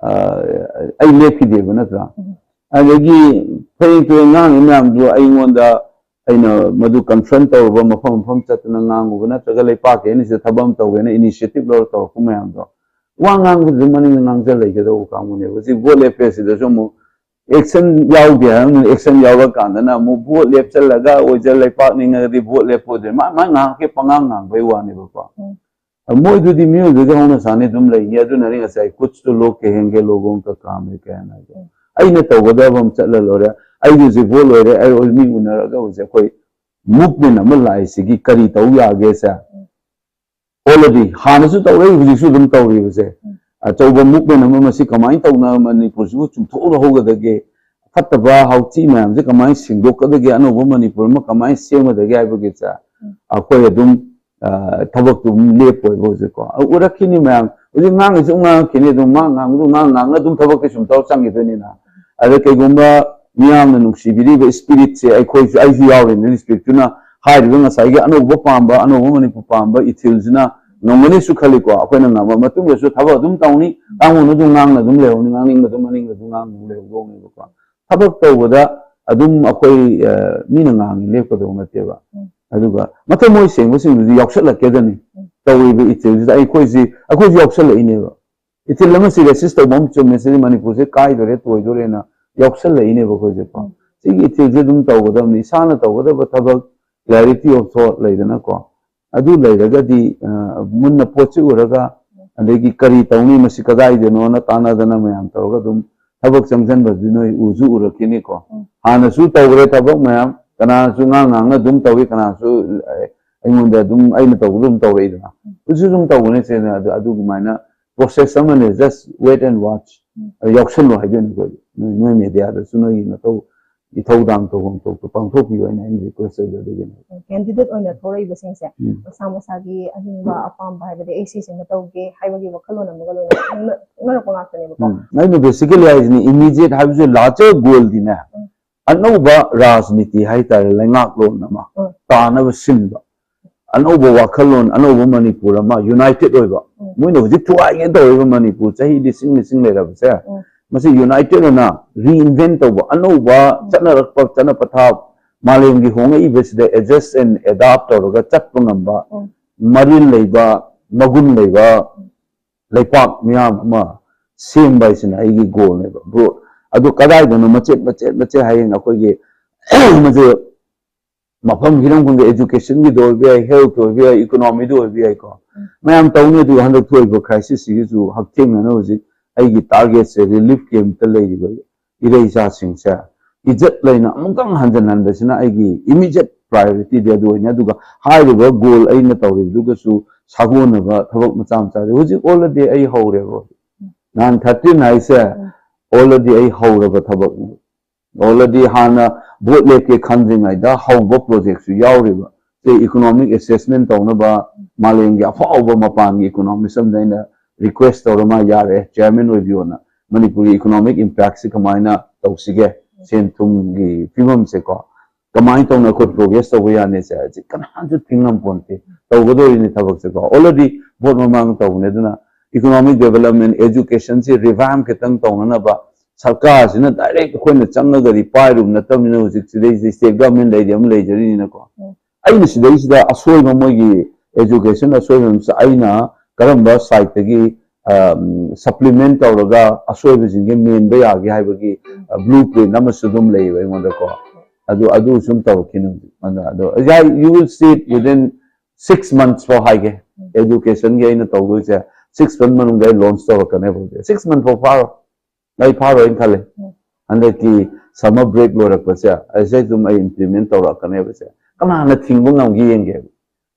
ꯑꯩ ꯂꯦꯞꯈꯤꯗꯦꯕ ꯅꯠꯇ꯭ꯔꯥ? ꯑꯗꯒꯤ ꯐꯩ ꯐꯩ ꯉꯥꯡꯉꯤ ꯃꯌꯥꯝꯗꯨ ꯑꯩꯉꯣꯟꯗ ꯑꯩꯅ ꯃꯗꯨ ꯀꯟꯐ꯭ꯔꯟ ꯇꯧꯔꯨꯕ, ꯃꯐꯝ ꯃꯐꯝ ꯆꯠꯇꯅ ꯉꯥꯡꯉꯨꯕ ꯅꯠꯇ꯭ꯔꯒ ꯂꯩꯄꯥꯛꯀꯤ ꯑꯩꯅ ꯁꯤꯗ ꯊꯕꯛ ꯑꯃ ꯇꯧꯒꯦꯅ ꯏꯅꯤꯁꯤꯌꯦꯇꯤꯚ ꯂꯧꯔ ꯇꯧꯔꯛꯄ ꯃꯌꯥꯝꯗꯣ, ꯋꯥ ꯉꯥꯡꯕꯗꯨꯗ ꯃꯅꯤꯡꯗ ꯉꯥꯡꯖ ꯂꯩꯒꯗꯧꯕ ꯀꯥꯡꯕꯨꯅꯦꯕ꯫ ꯍꯧꯖꯤꯛ ꯚꯣꯠ ꯂꯦꯞꯄꯦ ꯁꯤꯗꯁꯨ ꯑꯃꯨꯛ ꯑꯦꯛꯁꯟ ꯌꯥꯎꯗꯦ ꯍꯥꯏꯔꯕꯅꯤꯅ ꯑꯦꯛꯁꯟ ꯌꯥꯎꯔꯀꯥꯟꯗꯅ ꯑꯃꯨꯛ ꯚꯣꯠ ꯂꯦꯞꯆꯜꯂꯒ ꯑꯣꯏꯖ ꯂꯩꯄꯥꯛ ꯅꯤꯡꯉꯒꯗꯤ ꯚꯣꯠ ꯂꯦꯞꯄꯣꯏꯗ꯭ꯔꯦ꯫ ꯃꯥ ꯃꯥ ꯉꯥꯏꯍꯥꯛꯀꯤ ꯄꯉꯥꯡ ꯉꯥꯡꯕꯩ ꯋꯥꯅꯦꯕꯀꯣ꯫ ꯎꯝ꯫ ꯃꯣꯏꯗꯨꯗꯤ ꯃꯤꯑꯣꯏꯕꯒꯤ ꯍꯧꯅ ꯁꯥꯅꯤ ꯑꯗꯨꯝ ꯂꯩꯅꯤ꯫ ꯑꯗꯨꯅꯅꯤ ꯉꯁꯥꯏ "ꯀꯨꯆ ꯇꯣ ꯂꯣꯒ ꯀꯍꯦꯡꯒꯦ ꯂꯣꯒꯣꯡ ꯀ ꯀꯥꯝ ꯍꯦ" ꯀꯥꯏꯅ ꯍꯥꯏꯗꯣ꯫ ꯎꯝ꯫ ꯑꯩꯅ ꯇꯧꯒꯗꯕ ꯑꯃ ꯆꯠꯂ ꯂꯣꯏꯔꯦ꯫ ꯑꯩꯒꯤ ꯍꯧꯖꯤꯛ ꯚꯣꯠ ꯂꯣꯏꯔꯦ꯫ ꯑꯩ ꯃꯤ ꯎꯅꯔꯒ ꯍꯧꯖꯤꯛ ꯑꯩꯈꯣꯏ ꯃꯨꯚꯃꯦꯟ ꯑꯃ ꯂꯥꯛꯏꯁꯤꯒꯤ ꯀꯔꯤ ꯇꯧ ꯌꯥꯒꯦꯁꯦ꯫ ꯎꯝ꯫ ꯑꯣꯜꯔꯦꯗꯤ ꯍꯥꯟꯅꯁꯨ ꯇꯧꯔꯛꯏ, ꯍꯧꯖꯤꯛꯁꯨ ꯑꯗꯨꯝ ꯇꯧꯔꯤꯕꯁꯦ꯫ ꯎꯝ꯫ ꯑꯆꯧꯕ ꯃꯨꯚꯃꯦꯟ ꯑꯃ ꯃꯁꯤ ꯀꯃꯥꯏꯅ ꯇꯧꯅ ꯃꯅꯤꯄꯨꯔꯁꯤꯕꯨ ꯆꯨꯝꯊꯣꯛꯍꯧꯒꯗꯒꯦ? ꯐꯠꯇꯕ ꯍꯥꯎꯊꯤ ꯃꯌꯥꯝꯁꯦ ꯀꯃꯥꯏꯅ ꯁꯦꯡꯗꯣꯛꯀꯗꯒꯦ? ꯑꯅꯧꯕ ꯃꯅꯤꯄꯨꯔ ꯑꯃ ꯀꯃꯥꯏꯅ ꯁꯦꯝꯒꯗꯒꯦ ꯍꯥꯏꯕꯒꯤꯁꯦ ꯎꯝ꯫ ꯑꯩꯈꯣꯏ ꯑꯗꯨꯝ, ꯑ, ꯊꯕꯛꯇꯨ ꯑꯗꯨꯝ ꯂꯦꯞꯄꯣꯏꯕ ꯍꯧꯖꯤꯛꯀꯣ꯫ ꯑ, ꯎꯔꯛꯈꯤꯅꯤ ꯃꯌꯥꯝ꯫ ꯍꯧꯖꯤꯛ ꯉꯥꯡꯉꯤꯁꯨ ꯉꯥꯡꯉꯛꯈꯤꯅꯤ ꯑꯗꯨꯝ꯫ ꯉꯥꯡ ꯉꯥꯡꯕꯗꯨ ꯉꯥꯡ ꯉꯥꯡꯅ ꯑꯗꯨꯝ ꯊꯕꯛꯇꯤ ꯁꯨꯝ ꯇꯧꯔ ꯆꯪꯈꯤꯗꯣꯏꯅꯤꯅ꯫ ꯑꯗ ꯀꯩꯒꯨꯝꯕ ꯃꯤꯌꯥꯝꯅ ꯅꯨꯡꯁꯤꯕꯤꯔꯤꯕ ꯏꯁꯄꯤꯔꯤꯠꯁꯦ ꯑꯩꯈꯣꯏꯁꯨ, ꯑꯩꯁꯨ ꯌꯥꯎꯔꯤꯅꯤ ꯏꯁꯄꯤꯔꯤꯠꯇꯨꯅ ꯍꯥꯏꯔꯤꯕ ꯉꯁꯥꯏꯒꯤ ꯑꯅꯧꯕ ꯄꯥꯝꯕ, ꯑꯅꯧꯕ ꯃꯅꯤꯄꯨꯔ ꯄꯥꯝꯕ ꯏꯊꯤꯜꯁꯤꯅ ꯉꯝꯒꯅꯤꯁꯨ ꯈꯜꯂꯤꯀꯣ꯫ ꯑꯩꯈꯣꯏꯅ ꯉꯝꯃ ꯃꯇꯨꯡꯗꯁꯨ ꯊꯕꯛ ꯑꯗꯨꯝ ꯇꯧꯅꯤ꯫ ꯇꯥꯡꯉꯨꯅ ꯑꯗꯨꯝ ꯉꯥꯡꯅ ꯑꯗꯨꯝ ꯂꯩꯍꯧꯅꯤ, ꯉꯥꯡꯅꯤꯡꯕ ꯑꯗꯨꯝ ꯃꯅꯤꯡꯗ ꯑꯗꯨꯝ ꯉꯥꯡꯅ ꯑꯗꯨꯝ ꯂꯩꯍꯧꯗꯧꯅꯦꯕꯀꯣ꯫ ꯊꯕꯛ ꯇꯧꯕꯗ ꯑꯗꯨꯝ ꯑꯩꯈꯣꯏ, ꯑ, ꯃꯤꯅ ꯉꯥꯡꯉꯤ ꯂꯦꯞꯀꯗꯧꯕ ꯅꯠꯇꯦꯕ꯫ ꯎꯝ꯫ ꯑꯗꯨꯒ ꯃꯊꯃꯣꯏ ꯁꯦꯡꯕꯁꯤꯡꯗꯨꯗꯤ ꯌꯥꯎꯁꯜꯂꯛꯀꯦꯗꯅꯤ꯫ ꯎꯝ꯫ ꯇꯧꯔꯤꯕ ꯏꯊꯤꯜꯁꯤꯗ ꯑꯩꯈꯣꯏꯁꯤ, ꯑꯩꯈꯣꯏꯁꯨ ꯌꯥꯎꯁꯜꯂꯛꯏꯅꯦꯕ꯫ ꯏꯊꯤꯜ ꯑꯃꯁꯤ ꯔꯦꯁꯤꯁ ꯇꯧꯕ ꯑꯃ ꯆꯨꯝꯃꯦ, ꯁꯤꯗꯤ ꯃꯅꯤꯄꯨꯔꯁꯦ ꯀꯥꯏꯗꯣꯔꯦ, ꯇꯣꯏꯗꯣꯔꯦꯅ ꯌꯥꯎꯁꯜꯂꯛꯏꯅꯦꯕ ꯑꯩꯈꯣꯏꯁꯦꯀꯣ꯫ ꯎꯝ꯫ ꯁꯤꯒꯤ ꯏꯊꯤꯜꯁꯦ ꯑꯗꯨꯝ ꯇꯧꯒꯗꯕꯅꯤ꯫ ꯏꯁꯥꯅ ꯇꯧꯒꯗꯕ ꯊꯕꯛ, clarity of thought ꯂꯩꯗꯅꯀꯣ꯫ ꯑꯗꯨ ꯂꯩꯔꯒꯗꯤ, ꯑ, ꯃꯨꯟꯅ ꯄꯣꯠꯁꯤ ꯎꯔꯒ, ꯑꯗꯒꯤ ꯀꯔꯤ ꯇꯧꯅꯤ, ꯃꯁꯤ ꯀꯗꯥꯏꯗꯅꯣꯅ ꯇꯥꯟꯅꯗꯅ ꯃꯌꯥꯝ ꯇꯧꯔꯒ ꯑꯗꯨꯝ ꯊꯕꯛ ꯆꯪꯁꯤꯟꯕꯗꯨ ꯅꯣꯏ ꯎꯁꯨ ꯎꯔꯛꯈꯤꯅꯤꯀꯣ꯫ ꯎꯝ꯫ ꯍꯥꯟꯅꯁꯨ ꯇꯧꯈ꯭ꯔꯦ ꯊꯕꯛ ꯃꯌꯥꯝ, ꯀꯅꯥꯁꯨ ꯉꯥꯡ ꯉꯥꯡꯅ ꯑꯗꯨꯝ ꯇꯧꯏ, ꯀꯅꯥꯁꯨ, ꯑ, ꯑꯩꯉꯣꯟꯗ ꯑꯗꯨꯝ, ꯑꯩꯅ ꯇꯧꯕꯗꯣ ꯑꯗꯨꯝ ꯇꯧꯔꯛꯏꯗꯅ꯫ ꯎꯝ꯫ ꯍꯧꯖꯤꯛꯁꯨ ꯑꯗꯨꯝ ꯇꯧꯒꯅꯤ ꯁꯤꯅ꯫ ꯑꯗꯨ, ꯑꯗꯨꯃꯥꯏꯅ ꯄ꯭ꯔꯣꯁꯦꯁ ꯑꯃꯅꯦ, just wait and watch꯫ ꯎꯝ꯫ ꯑꯗꯨ ꯌꯥꯎꯁꯜꯂꯣ ꯍꯥꯏꯗꯣꯏꯅꯤ ꯑꯩꯈꯣꯏ꯫ ꯅꯣꯏ, ꯅꯣꯏ ꯃꯦꯗꯤꯌꯥꯗꯁꯨ ꯅꯣꯏꯒꯤ ꯅꯊꯧ ꯏꯊꯧꯗꯥꯡ ꯇꯧꯐꯝ ꯊꯣꯛꯄ ꯄꯥꯡꯊꯣꯛꯄꯤꯌꯨ ꯍꯥꯏꯅ ꯑꯩꯅ ꯔꯤꯀ꯭ꯋꯦꯁ ꯇꯧꯖꯔꯤꯕꯅꯤ꯫ ꯀꯦꯟꯗꯤꯗꯦꯠ ꯑꯣꯏꯅ ꯊꯣꯛꯂꯛꯏꯕꯁꯤꯡꯁꯦ ꯎꯝ꯫ ꯃꯁꯥ ꯃꯁꯥꯒꯤ ꯑꯅꯤꯡꯕ ꯑꯄꯥꯝꯕ ꯍꯥꯏꯕꯗꯤ ꯑꯩ ꯁꯤꯁꯤꯃ ꯇꯧꯒꯦ ꯍꯥꯏꯕꯒꯤ ꯋꯥꯈꯜꯂꯣꯟ ꯑꯃꯒ ꯂꯣꯏꯅꯅ ꯈꯪꯅ- ꯈꯪꯅꯔꯛꯄ ꯉꯥꯛꯇꯅꯦꯕꯀꯣ꯫ ꯎꯝ꯫ ꯑꯩꯅ ꯕꯦꯁꯤꯀꯦꯂꯤ ꯍꯥꯏꯁꯤꯅꯤ, ꯏꯃꯤꯗꯤꯌꯦꯠ ꯍꯥꯏꯕꯁꯦ ꯂꯥꯁ ꯒꯣꯜꯗꯤꯅꯦ, ꯎꯝ꯫ ꯑꯅꯧꯕ ꯔꯥꯖꯅꯤꯇꯤ ꯍꯥꯏꯇꯥꯔꯦ, ꯂꯩꯉꯥꯛꯂꯣꯟ ꯑꯃ ꯎꯝ꯫ ꯇꯥꯅꯕ ꯁꯤꯟꯕ, ꯑꯅꯧꯕ ꯋꯥꯈꯜꯂꯣꯟ, ꯑꯅꯧꯕ ꯃꯅꯤꯄꯨꯔ ꯑꯃ ꯌꯨꯅꯥꯏꯇꯦꯠ ꯑꯣꯏꯕ꯫ ꯎꯝ꯫ ꯃꯣꯏꯅ ꯍꯧꯖꯤꯛ ꯊꯨꯒꯥꯏꯒꯦ ꯇꯧꯔꯤꯕ ꯃꯅꯤꯄꯨꯔ ꯆꯍꯤ ꯂꯤꯁꯤꯡ ꯂꯤꯁꯤꯡ ꯂꯩꯔꯕꯁꯦ, ꯎꯝ꯫ ꯃꯁꯤ ꯌꯨꯅꯥꯏꯇꯦꯠ ꯑꯣꯏꯅ ꯔꯤꯏꯟꯚꯦꯟ ꯇꯧꯕ, ꯑꯅꯧꯕ ꯎꯝ꯫ ꯆꯠꯅꯔꯛꯄ ꯆꯠꯅ ꯄꯊꯥꯞ, ꯃꯥꯂꯦꯝꯒꯤ ꯍꯣꯡꯉꯛꯏꯕꯁꯤꯗ ꯑꯦꯗꯖꯁ ꯑꯦꯟ ꯑꯦꯗꯥꯞ ꯇꯧꯔꯒ ꯆꯠꯄ ꯉꯝꯕ, ꯎꯝ꯫ ꯃꯔꯤꯜ ꯂꯩꯕ, ꯃꯒꯨꯟ ꯂꯩꯕ ꯂꯩꯄꯥꯛ ꯃꯤꯌꯥꯝ ꯑꯃ ꯁꯦꯝꯕ ꯍꯥꯏꯁꯤꯅ ꯑꯩꯒꯤ ꯒꯣꯜꯅꯦꯕ, ꯕ꯭ꯔꯣ꯫ ꯑꯗꯨ ꯀꯗꯥꯏꯗꯅꯣ ꯃꯆꯦꯠ ꯃꯆꯦꯠ ꯃꯆꯦꯠ ꯍꯌꯦꯡ ꯑꯩꯈꯣꯏꯒꯤ ꯃꯁꯤ ꯃꯐꯝ ꯍꯤꯔꯝ ꯈꯨꯗꯤꯡꯒꯤ, ꯑꯦꯖꯨꯀꯦꯁꯟꯒꯤꯗ ꯑꯣꯏꯕ ꯌꯥꯏ, ꯍꯦꯜꯊ ꯑꯣꯏꯕ ꯌꯥꯏ, ꯏꯀꯣꯅꯣꯃꯤꯗ ꯑꯣꯏꯕ ꯌꯥꯏꯀꯣ, ꯎꯝ꯫ ꯃꯌꯥꯝ ꯇꯧꯅꯤ꯫ ꯑꯗꯨꯒ ꯍꯟꯗꯛ ꯊꯣꯛꯏꯕ ꯀ꯭ꯔꯥꯏꯁꯤꯁꯁꯤꯒꯤꯁꯨ ꯍꯛꯊꯦꯡꯅꯅ ꯍꯧꯖꯤꯛ ꯑꯩꯒꯤ ꯇꯥꯔꯒꯦꯠꯁꯦ ꯔꯤꯂꯤꯐ ꯀꯦꯝꯞꯇ ꯂꯩꯔꯤꯕ ꯏꯔꯩ ꯏꯆꯥꯁꯤꯡꯁꯦ ꯏꯖꯠ ꯂꯩꯅ ꯑꯃꯨꯛꯇꯪ ꯍꯟꯖꯤꯟꯍꯟꯕꯁꯤꯅ ꯑꯩꯒꯤ ꯏꯃꯤꯗꯤꯌꯦꯠ ꯄ꯭ꯔꯥꯏꯌꯣꯔꯤꯇꯤꯗꯤ ꯑꯗꯨ ꯑꯣꯏꯅꯤ꯫ ꯑꯗꯨꯒ ꯍꯥꯏꯔꯤꯕ ꯒꯣꯜ ꯑꯩꯅ ꯇꯧꯔꯤꯕꯗꯨꯒꯁꯨ ꯁꯥꯒꯣꯟꯅꯕ ꯊꯕꯛ ꯃꯆꯥ ꯃꯆꯥꯗꯤ ꯍꯧꯖꯤꯛ ꯑꯣꯜꯔꯦꯗꯤ ꯑꯩ ꯍꯧꯔꯦꯕ꯫ ꯅꯍꯥꯟ ꯊꯥꯔꯇꯤꯟ ꯍꯥꯏꯁꯦ ꯎꯝ꯫ ꯑꯣꯜꯔꯦꯗꯤ ꯑꯩ ꯍꯧꯔꯕ ꯊꯕꯛꯅꯤ꯫ ꯑꯣꯜꯔꯦꯗꯤ ꯍꯥꯟꯅ ꯚꯣꯠ ꯂꯦꯞꯀꯦ ꯈꯟꯗ꯭ꯔꯤꯉꯩꯗ ꯍꯧꯕ ꯄ꯭ꯔꯣꯖꯦꯛꯁꯨ ꯌꯥꯎꯔꯤꯕ꯫ ꯁꯤ ꯏꯀꯣꯅꯣꯃꯤꯛ ꯑꯦꯁꯦꯁꯃꯦꯟ ꯇꯧꯅꯕ ꯃꯥꯂꯦꯝꯒꯤ ꯑꯐꯥꯎꯕ ꯃꯄꯥꯟꯒꯤ ꯏꯀꯣꯅꯣꯃꯤꯁ ꯑꯃꯗ ꯑꯩꯅ ꯔꯤꯀ꯭ꯋꯦꯁ ꯇꯧꯔ ꯃꯥ ꯌꯥꯔꯦ, ꯆꯤꯌꯔꯃꯦꯟ ꯑꯣꯏꯕꯤꯌꯣꯅ꯫ ꯃꯅꯤꯄꯨꯔꯒꯤ ꯏꯀꯣꯅꯣꯃꯤꯛ ꯏꯝꯄꯦꯛꯁꯤ ꯀꯃꯥꯏꯅ ꯇꯧꯁꯤꯒꯦ, ꯁꯦꯟ ꯊꯨꯝꯒꯤ ꯐꯤꯕꯝꯁꯦꯀꯣ, ꯀꯃꯥꯏꯅ ꯇꯧꯅ ꯑꯩꯈꯣꯏ ꯄ꯭ꯔꯣꯒ꯭ꯔꯦꯁ ꯇꯧꯕ ꯌꯥꯅꯤ, ꯁꯦ ꯍꯧꯖꯤꯛ ꯀꯅꯥꯁꯨ ꯊꯤꯡꯉꯝ ꯄꯣꯟꯇꯦ꯫ ꯇꯧꯒꯗꯧꯔꯤꯅꯤ ꯊꯕꯛꯁꯦꯀꯣ꯫ ꯑꯣꯜꯔꯦꯗꯤ ꯚꯣꯠ ꯃꯃꯥꯡ ꯇꯧꯕꯅꯦ꯫ ꯑꯗꯨꯅ ꯏꯀꯣꯅꯣꯃꯤꯛ ꯗꯦꯕꯂꯞꯃꯦꯟ, ꯑꯦꯖꯨꯀꯦꯁꯟꯁꯤ ꯔꯤꯚꯥꯏꯝ ꯈꯤꯇꯪ ꯇꯧꯅꯅꯕ ꯁꯔꯀꯥꯔꯁꯤꯅ ꯗꯥꯏꯔꯦꯛ ꯑꯩꯈꯣꯏꯅ ꯆꯪꯉꯒꯗꯤ ꯄꯥꯏꯔꯨꯕ ꯅꯠꯇꯕꯅꯤꯅ, ꯍꯧꯖꯤꯛ ꯁꯤꯗꯩꯁꯤꯗ ꯁ꯭ꯇꯦꯠ ꯒꯚꯔꯟꯃꯦꯟ ꯂꯩꯔꯤ ꯑꯃ ꯂꯩꯖꯔꯤꯅꯤꯅꯀꯣ꯫ ꯎꯝ꯫ ꯑꯩꯅ ꯁꯤꯗꯩꯁꯤꯗ ꯑꯁꯣꯏꯕ, ꯃꯣꯏꯒꯤ ꯑꯦꯖꯨꯀꯦꯁꯟ ꯑꯁꯣꯏꯕ ꯑꯃꯁꯨ ꯑꯩꯅ ꯀꯔꯝꯕ ꯁꯥꯏꯠꯇꯒꯤ ꯁꯄ꯭ꯂꯤꯃꯦꯟ ꯇꯧꯔꯒ ꯑꯁꯣꯏꯕꯁꯤꯡꯁꯦ ꯃꯦꯟꯕ ꯌꯥꯒꯦ ꯍꯥꯏꯕꯒꯤ ꯕ꯭ꯂꯨ ꯄ꯭ꯔꯤꯟ ꯑꯃꯁꯨ ꯑꯗꯨꯝ ꯂꯩꯌꯦꯕ ꯑꯩꯉꯣꯟꯗꯀꯣ꯫ ꯑꯗꯨ ꯑꯗꯨ ꯁꯨꯝ ꯇꯧꯔꯛꯈꯤꯅꯤ ꯍꯧꯖꯤꯛ꯫ ꯑꯗ ꯑꯗꯣ, yeah, you will see it within six months ꯐꯥꯎ ꯍꯥꯏꯒꯦ꯫ ꯑꯦꯖꯨꯀꯦꯁꯟꯒꯤ ꯑꯩꯅ ꯇꯧꯗꯣꯏꯁꯦ ꯁꯤꯛꯁ ꯃꯟꯊ ꯃꯅꯨꯡꯗ ꯑꯩ ꯂꯣꯟꯆ ꯇꯧꯔꯛꯀꯅꯦꯕ ꯍꯧꯖꯤꯛ꯫ ꯁꯤꯛꯁ ꯃꯟꯊ ꯐꯥꯎ ꯐꯥꯔꯣ, ꯑꯩ ꯐꯥꯔꯣꯏꯅ ꯈꯜꯂꯦ꯫ ꯎꯝ꯫ ꯍꯟꯗꯛꯀꯤ ꯁꯝꯃꯔ ꯕ꯭ꯔꯦꯛ ꯂꯣꯏꯔꯛꯄꯁꯦ ꯑꯩꯁꯦ ꯑꯗꯨꯝ ꯑꯩ ꯏꯝꯄ꯭ꯂꯤꯃꯦꯟ ꯇꯧꯔꯛꯀꯅꯦꯕꯁꯦ꯫ ꯀꯅꯥꯅ ꯊꯤꯡꯕ ꯉꯝꯒꯦ ꯌꯦꯡꯒꯦꯕ꯫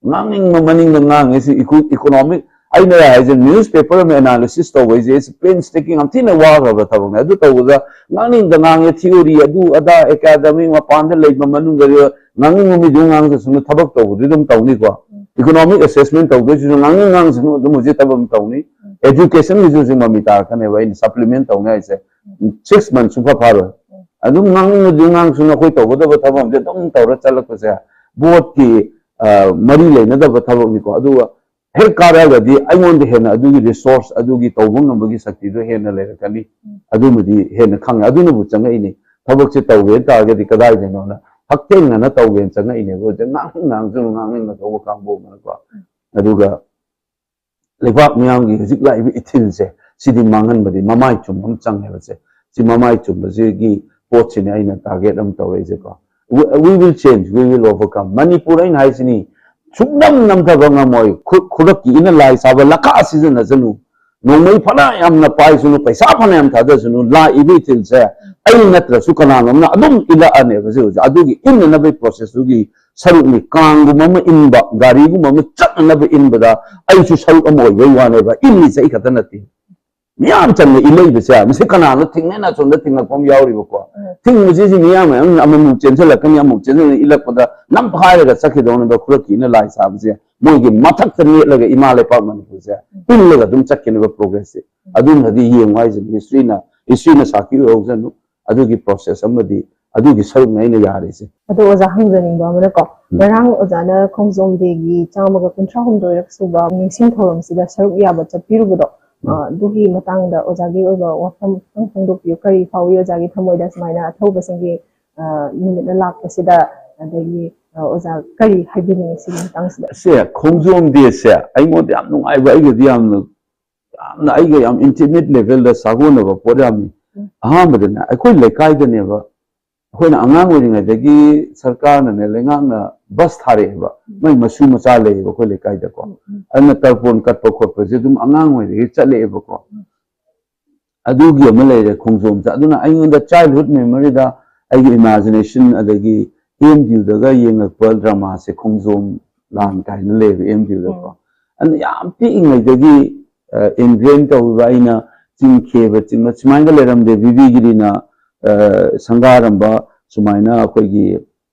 ꯉꯥꯡꯅꯤꯡꯕ ꯃꯅꯤꯡꯗ ꯉꯥꯡꯉꯦ꯫ ꯁꯤ ꯏꯀꯣ-, ꯏꯀꯣꯅꯣꯃꯤꯛ ꯑꯩꯅ ꯍꯥꯏꯁꯦ, ꯅ꯭ꯌꯨꯁ ꯄꯦꯄꯔ ꯑꯃ ꯑꯦꯅꯥꯂꯤꯁꯤꯁ ꯇꯧꯕꯩꯁꯦ ꯄꯦꯟꯁ ꯇꯦꯀꯤꯡ ꯌꯥꯝ ꯊꯤꯅ ꯋꯥꯈ꯭ꯔꯕ ꯊꯕꯛꯅꯦ꯫ ꯑꯗꯨ ꯇꯧꯕꯗ ꯉꯥꯡꯅꯤꯡꯗ ꯉꯥꯡꯉꯦ, ꯊꯤꯑꯣꯔꯤ ꯑꯗꯨ ꯑꯗꯥ, ꯑꯦꯀꯥꯗꯃꯤ ꯃꯄꯥꯟꯗ ꯂꯩꯕ ꯃꯅꯨꯡꯗ ꯉꯥꯡꯅꯤꯡꯕ ꯃꯤꯗꯨ ꯉꯥꯡꯖꯁꯅꯨ, ꯊꯕꯛ ꯇꯧꯕꯗꯤ ꯑꯗꯨꯝ ꯇꯧꯅꯤꯀꯣ꯫ ꯏꯀꯣꯅꯣꯃꯤꯛ ꯑꯦꯁꯦꯁꯃꯦꯟ ꯇꯧꯗꯣꯏꯁꯤꯁꯨ ꯉꯥꯡꯅꯤꯡ ꯉꯥꯡꯁꯅꯨ, ꯑꯗꯨꯝ ꯍꯧꯖꯤꯛ ꯊꯕꯛ ꯑꯗꯨꯝ ꯇꯧꯅꯤ꯫ ꯑꯦꯖꯨꯀꯦꯁꯟꯒꯤꯁꯨ ꯍꯧꯖꯤꯛ ꯃꯃꯤ ꯇꯥꯔꯛꯀꯅꯦꯕ ꯑꯩꯅ ꯁꯄ꯭ꯂꯤꯃꯦꯟ ꯇꯧꯅꯤ ꯍꯥꯏꯁꯦ꯫ ꯁꯤꯛꯁ ꯃꯟꯊ ꯁꯨꯡꯐꯥ ꯐꯥꯔꯣꯏ꯫ ꯑꯗꯨꯝ ꯉꯥꯡꯅꯤꯡꯉꯁꯨ ꯉꯥꯡꯁꯅꯨ, ꯑꯩꯈꯣꯏ ꯇꯧꯒꯗꯕ ꯊꯕꯛ ꯑꯃꯗꯤ ꯑꯗꯨꯝ ꯇꯧꯔ ꯆꯠꯂꯛꯄꯁꯦ ꯕꯣꯠꯀꯤ ꯃꯔꯤ ꯂꯩꯅꯗꯕ ꯊꯕꯛꯅꯤꯀꯣ꯫ ꯑꯗꯨꯒ ꯍꯦꯛ ꯀꯥꯔꯛꯑꯒꯗꯤ ꯑꯩꯉꯣꯟꯗ ꯍꯦꯟꯅ ꯑꯗꯨꯒꯤ ꯔꯤꯁꯣꯔꯁ, ꯑꯗꯨꯒꯤ ꯇꯧꯕ ꯉꯝꯕꯒꯤ ꯁꯛꯇꯤꯗꯣ ꯍꯦꯟꯅ ꯂꯩꯔꯛꯀꯅꯤ꯫ ꯑꯗꯨꯃꯗꯤ ꯍꯦꯟꯅ ꯈꯪꯉꯦ꯫ ꯑꯗꯨꯅꯕꯨ ꯆꯪꯉꯛꯏꯅꯦ꯫ ꯊꯕꯛꯁꯦ ꯇꯧꯒꯦ ꯍꯥꯏ ꯇꯥꯔꯒꯗꯤ ꯀꯗꯥꯏꯗꯅꯣꯅ ꯍꯛꯊꯦꯡꯅꯅ ꯇꯧꯒꯦꯅ ꯆꯪꯉꯛꯏꯅꯦꯕ꯫ ꯍꯧꯖꯤꯛ ꯉꯥꯡꯅꯤꯡ ꯉꯥꯡꯁꯅꯨ, ꯉꯥꯡꯅꯤꯡ ꯉꯥꯡꯊꯣꯛꯄ ꯀꯥꯡꯕꯨ ꯑꯃꯅꯀꯣ꯫ ꯑꯗꯨꯒ ꯂꯩꯕꯥꯛ ꯃꯤꯌꯥꯝꯒꯤ ꯍꯧꯖꯤꯛ ꯂꯥꯛꯏꯕ ꯏꯊꯤꯜꯁꯦ ꯁꯤꯗꯤ ꯃꯥꯡꯍꯟꯕꯗꯤ ꯃꯃꯥꯏ ꯆꯨꯝꯕ ꯑꯃ ꯆꯪꯉꯦꯕꯁꯦ꯫ ꯁꯤ ꯃꯃꯥꯏ ꯆꯨꯝꯕꯁꯤꯒꯤ ꯄꯣꯠꯁꯤꯅꯦ ꯑꯩꯅ ꯇꯥꯔꯒꯦꯠ ꯑꯃ ꯇꯧꯔꯛꯏꯁꯦꯀꯣ꯫ We, we will change, we will overcome. Manipur ꯑꯩꯅ ꯍꯥꯏꯁꯤꯅꯤ, ꯁꯨꯡꯅꯝ ꯅꯝꯊꯕ ꯉꯝꯃꯣꯏ꯫ ꯈꯨ-, ꯈꯨꯔꯛꯀꯤ ꯏꯅ ꯂꯥꯏ ꯁꯥꯕ ꯂꯈꯥ ꯁꯤꯖꯤꯟꯅꯁꯅꯨ꯫ ꯅꯣꯡꯃꯩ ꯐꯅ ꯌꯥꯝꯅ ꯄꯥꯏꯁꯅꯨ, ꯄꯩꯁꯥ ꯐꯅ ꯌꯥꯝ ꯊꯥꯗꯁꯅꯨ, ꯂꯥꯛꯏꯕ ꯏꯊꯤꯜꯁꯦ ꯑꯩ ꯅꯠꯇ꯭ꯔꯁꯨ ꯀꯅꯥꯅꯣꯝꯅ ꯑꯗꯨꯝ ꯏꯜꯂꯛꯑꯅꯦꯕ꯫ ꯁꯤ ꯍꯧꯖꯤꯛ ꯑꯗꯨꯒꯤ ꯏꯟꯅꯅꯕꯒꯤ ꯄ꯭ꯔꯣꯁꯦꯁꯇꯨꯒꯤ ꯁꯔꯨꯛꯅꯤ꯫ ꯀꯥꯡꯒꯨꯝꯕ ꯑꯃ ꯏꯟꯕ, ꯒꯥꯔꯤꯒꯨꯝꯕ ꯑꯃ ꯆꯠꯅꯅꯕ ꯏꯟꯕꯗ ꯑꯩꯁꯨ ꯁꯔꯨꯛ ꯑꯃ ꯑꯣꯏꯕꯩ ꯋꯥꯅꯦꯕ꯫ ꯏꯜꯂꯤꯁꯦ ꯑꯩ ꯈꯛꯇ ꯅꯠꯇꯦ, ꯃꯤꯌꯥꯝ ꯆꯪꯅ ꯏꯜꯂꯛꯏꯕꯁꯦ꯫ ꯃꯁꯤ ꯀꯅꯥꯅꯣ ꯊꯤꯡꯉꯦꯅ ꯑꯁꯣꯝꯗ ꯊꯤꯡꯉꯛꯄ ꯑꯃ ꯌꯥꯎꯔꯤꯕꯀꯣ꯫ ꯎꯝ꯫ ꯊꯤꯡꯕꯁꯤꯁꯨ ꯃꯤꯌꯥꯝ ꯃꯌꯥꯝ ꯑꯃꯃꯨꯛ ꯆꯦꯟꯁꯤꯜꯂꯛꯀꯅꯤ, ꯑꯃꯨꯛ ꯆꯦꯟꯁꯤꯜꯂꯛꯀꯅꯤ, ꯏꯜꯂꯛꯄꯗ ꯅꯝꯈꯥꯏꯔꯒ ꯆꯠꯈꯤꯗꯧꯅꯦꯕ꯫ ꯈꯨꯔꯛꯀꯤꯅ ꯂꯥꯏ ꯁꯥꯕꯁꯦ ꯃꯣꯏꯒꯤ ꯃꯊꯛꯇ ꯅꯦꯠꯂꯒ ꯏꯃꯥ ꯂꯩꯄꯥꯛ ꯃꯅꯤꯄꯨꯔꯁꯦ ꯏꯜꯂꯒ ꯑꯗꯨꯝ ꯆꯠꯈꯤꯅꯦꯕ ꯄ꯭ꯔꯣꯒ꯭ꯔꯦꯁꯁꯦ꯫ ꯑꯗꯨꯝꯅꯗꯤ ꯌꯦꯡꯉꯨ ꯍꯥꯏꯁꯤꯅꯤ꯫ ꯍꯤꯁꯇ꯭ꯔꯤꯅ, ꯍꯤꯁꯇ꯭ꯔꯤꯅ ꯁꯥꯈꯤ ꯑꯣꯏꯍꯧꯁꯅꯨ꯫ ꯑꯗꯨꯒꯤ ꯄ꯭ꯔꯣꯁꯦꯁ ꯑꯃꯗꯤ ꯑꯗꯨꯒꯤ ꯁꯔꯨꯛꯅ ꯑꯩꯅ ꯌꯥꯔꯤꯁꯦ꯫ ꯑꯗꯣ ꯑꯣꯖꯥ ꯍꯪꯖꯅꯤꯡꯕ ꯑꯃꯅꯀꯣ, ꯎꯝ꯫ ꯉꯔꯥꯡ ꯑꯣꯖꯥꯅ ꯈꯣꯡꯖꯣꯝ ꯗꯦꯒꯤ ꯆꯥꯝꯃꯒ ꯀꯨꯟꯊ꯭ꯔꯥ ꯍꯨꯝꯗꯣꯏꯔꯛ ꯁꯨꯕ ꯅꯤꯡꯁꯤꯡ ꯊꯧꯔꯝꯁꯤꯗ ꯁꯔꯨꯛ ꯌꯥꯕ ꯆꯠꯄꯤꯔꯨꯕꯗꯣ, ꯎꯝ꯫ ꯑ, ꯑꯗꯨꯒꯤ ꯃꯇꯥꯡꯗ ꯑꯣꯖꯥꯒꯤ ꯑꯣꯏꯕ ꯋꯥꯐꯝ ꯈꯤꯇꯪ ꯐꯣꯡꯗꯣꯛꯄꯤꯌꯨ꯫ ꯀꯔꯤ ꯐꯥꯎꯏ ꯑꯣꯖꯥꯒꯤ ꯊꯃꯣꯏꯗ ꯁꯨꯃꯥꯏꯅ ꯑꯊꯧꯕꯁꯤꯡꯒꯤ, ꯑ, ꯅꯨꯃꯤꯠꯅ ꯂꯥꯛꯄꯁꯤꯗ? ꯑꯗꯒꯤ, ꯑ, ꯑꯣꯖꯥ ꯀꯔꯤ ꯍꯥꯏꯕꯤꯅꯤꯡꯉꯤ ꯁꯤꯒꯤ ꯃꯇꯥꯡꯁꯤꯗ? ꯁꯦ, ꯈꯣꯡꯖꯣꯝ ꯗꯦꯁꯦ ꯑꯩꯉꯣꯟꯗ ꯌꯥꯝ ꯅꯨꯡꯉꯥꯏꯕ, ꯑꯩꯒꯗꯤ ꯌꯥꯝꯅ, ꯌꯥꯝꯅ ꯑꯩꯒ ꯌꯥꯝ ꯏꯟꯇꯤꯃꯦꯠ ꯂꯦꯚꯦꯜꯗ ꯁꯥꯒꯣꯟꯅꯕ ꯄꯣꯠ ꯌꯥꯝꯅꯤ꯫ ꯎꯝ꯫ ꯑꯍꯥꯟꯕꯗꯅꯦ, ꯑꯩꯈꯣꯏ ꯂꯩꯀꯥꯏꯗꯅꯦꯕ, ꯑꯩꯈꯣꯏꯅ ꯑꯉꯥꯡ ꯑꯣꯏꯔꯤꯉꯩꯗꯒꯤ ꯁꯔꯀꯥꯔꯅꯅꯦ, ꯂꯩꯉꯥꯛꯅ ꯕꯁ ꯊꯥꯔꯛꯑꯦꯕ꯫ ꯎꯝ꯫ ꯃꯩ ꯃꯁꯨ ꯃꯆꯥ ꯂꯩꯌꯦꯕ ꯑꯩꯈꯣꯏ ꯂꯩꯀꯥꯏꯗꯀꯣ꯫ ꯎꯝ, ꯎꯝ꯫ ꯑꯗꯨꯅ ꯇꯔꯄꯣꯟ ꯀꯠꯄ ꯈꯣꯠꯄꯁꯦ ꯑꯗꯨꯝ ꯑꯉꯥꯡ ꯑꯣꯏꯔꯤꯉꯩꯗꯒꯤ ꯆꯠꯂꯛꯑꯦꯕꯀꯣ꯫ ꯎꯝ꯫ ꯑꯗꯨꯒꯤ ꯑꯃ ꯂꯩꯔꯦ ꯈꯣꯡꯖꯣꯝꯁꯦ꯫ ꯑꯗꯨꯅ ꯑꯩꯉꯣꯟꯗ ꯆꯥꯏꯜꯍꯨꯗ ꯃꯦꯃꯣꯔꯤꯗ ꯑꯩꯒꯤ ꯏꯃꯥꯖꯤꯅꯦꯁꯟ, ꯑꯗꯒꯤ ꯑꯦꯝ ꯗꯤ ꯌꯨꯗꯒ ꯌꯦꯡꯉꯛꯄ ꯗ꯭ꯔꯃꯥꯁꯦ ꯈꯣꯡꯖꯣꯝ ꯂꯥꯟ ꯀꯥꯏꯅ ꯂꯩꯌꯦꯕ ꯑꯦꯝ ꯗꯤ ꯌꯨꯗꯀꯣ꯫ ꯎꯝ꯫ ꯑꯗꯨꯅ ꯌꯥꯝ ꯄꯤꯛꯏꯉꯩꯗꯒꯤ ꯏꯟꯒ꯭ꯔꯦꯟ ꯇꯧꯕ ꯑꯩꯅ ꯆꯤꯡ ꯈꯦꯕ ꯆꯤꯡꯕ ꯁꯨꯃꯥꯏꯅ ꯂꯩꯔꯝꯗꯦ꯫ ꯕꯤꯕꯤꯒꯤꯔꯤꯅ ꯁꯪꯒꯥꯔꯝꯕ ꯁꯨꯃꯥꯏꯅ ꯑꯩꯈꯣꯏꯒꯤ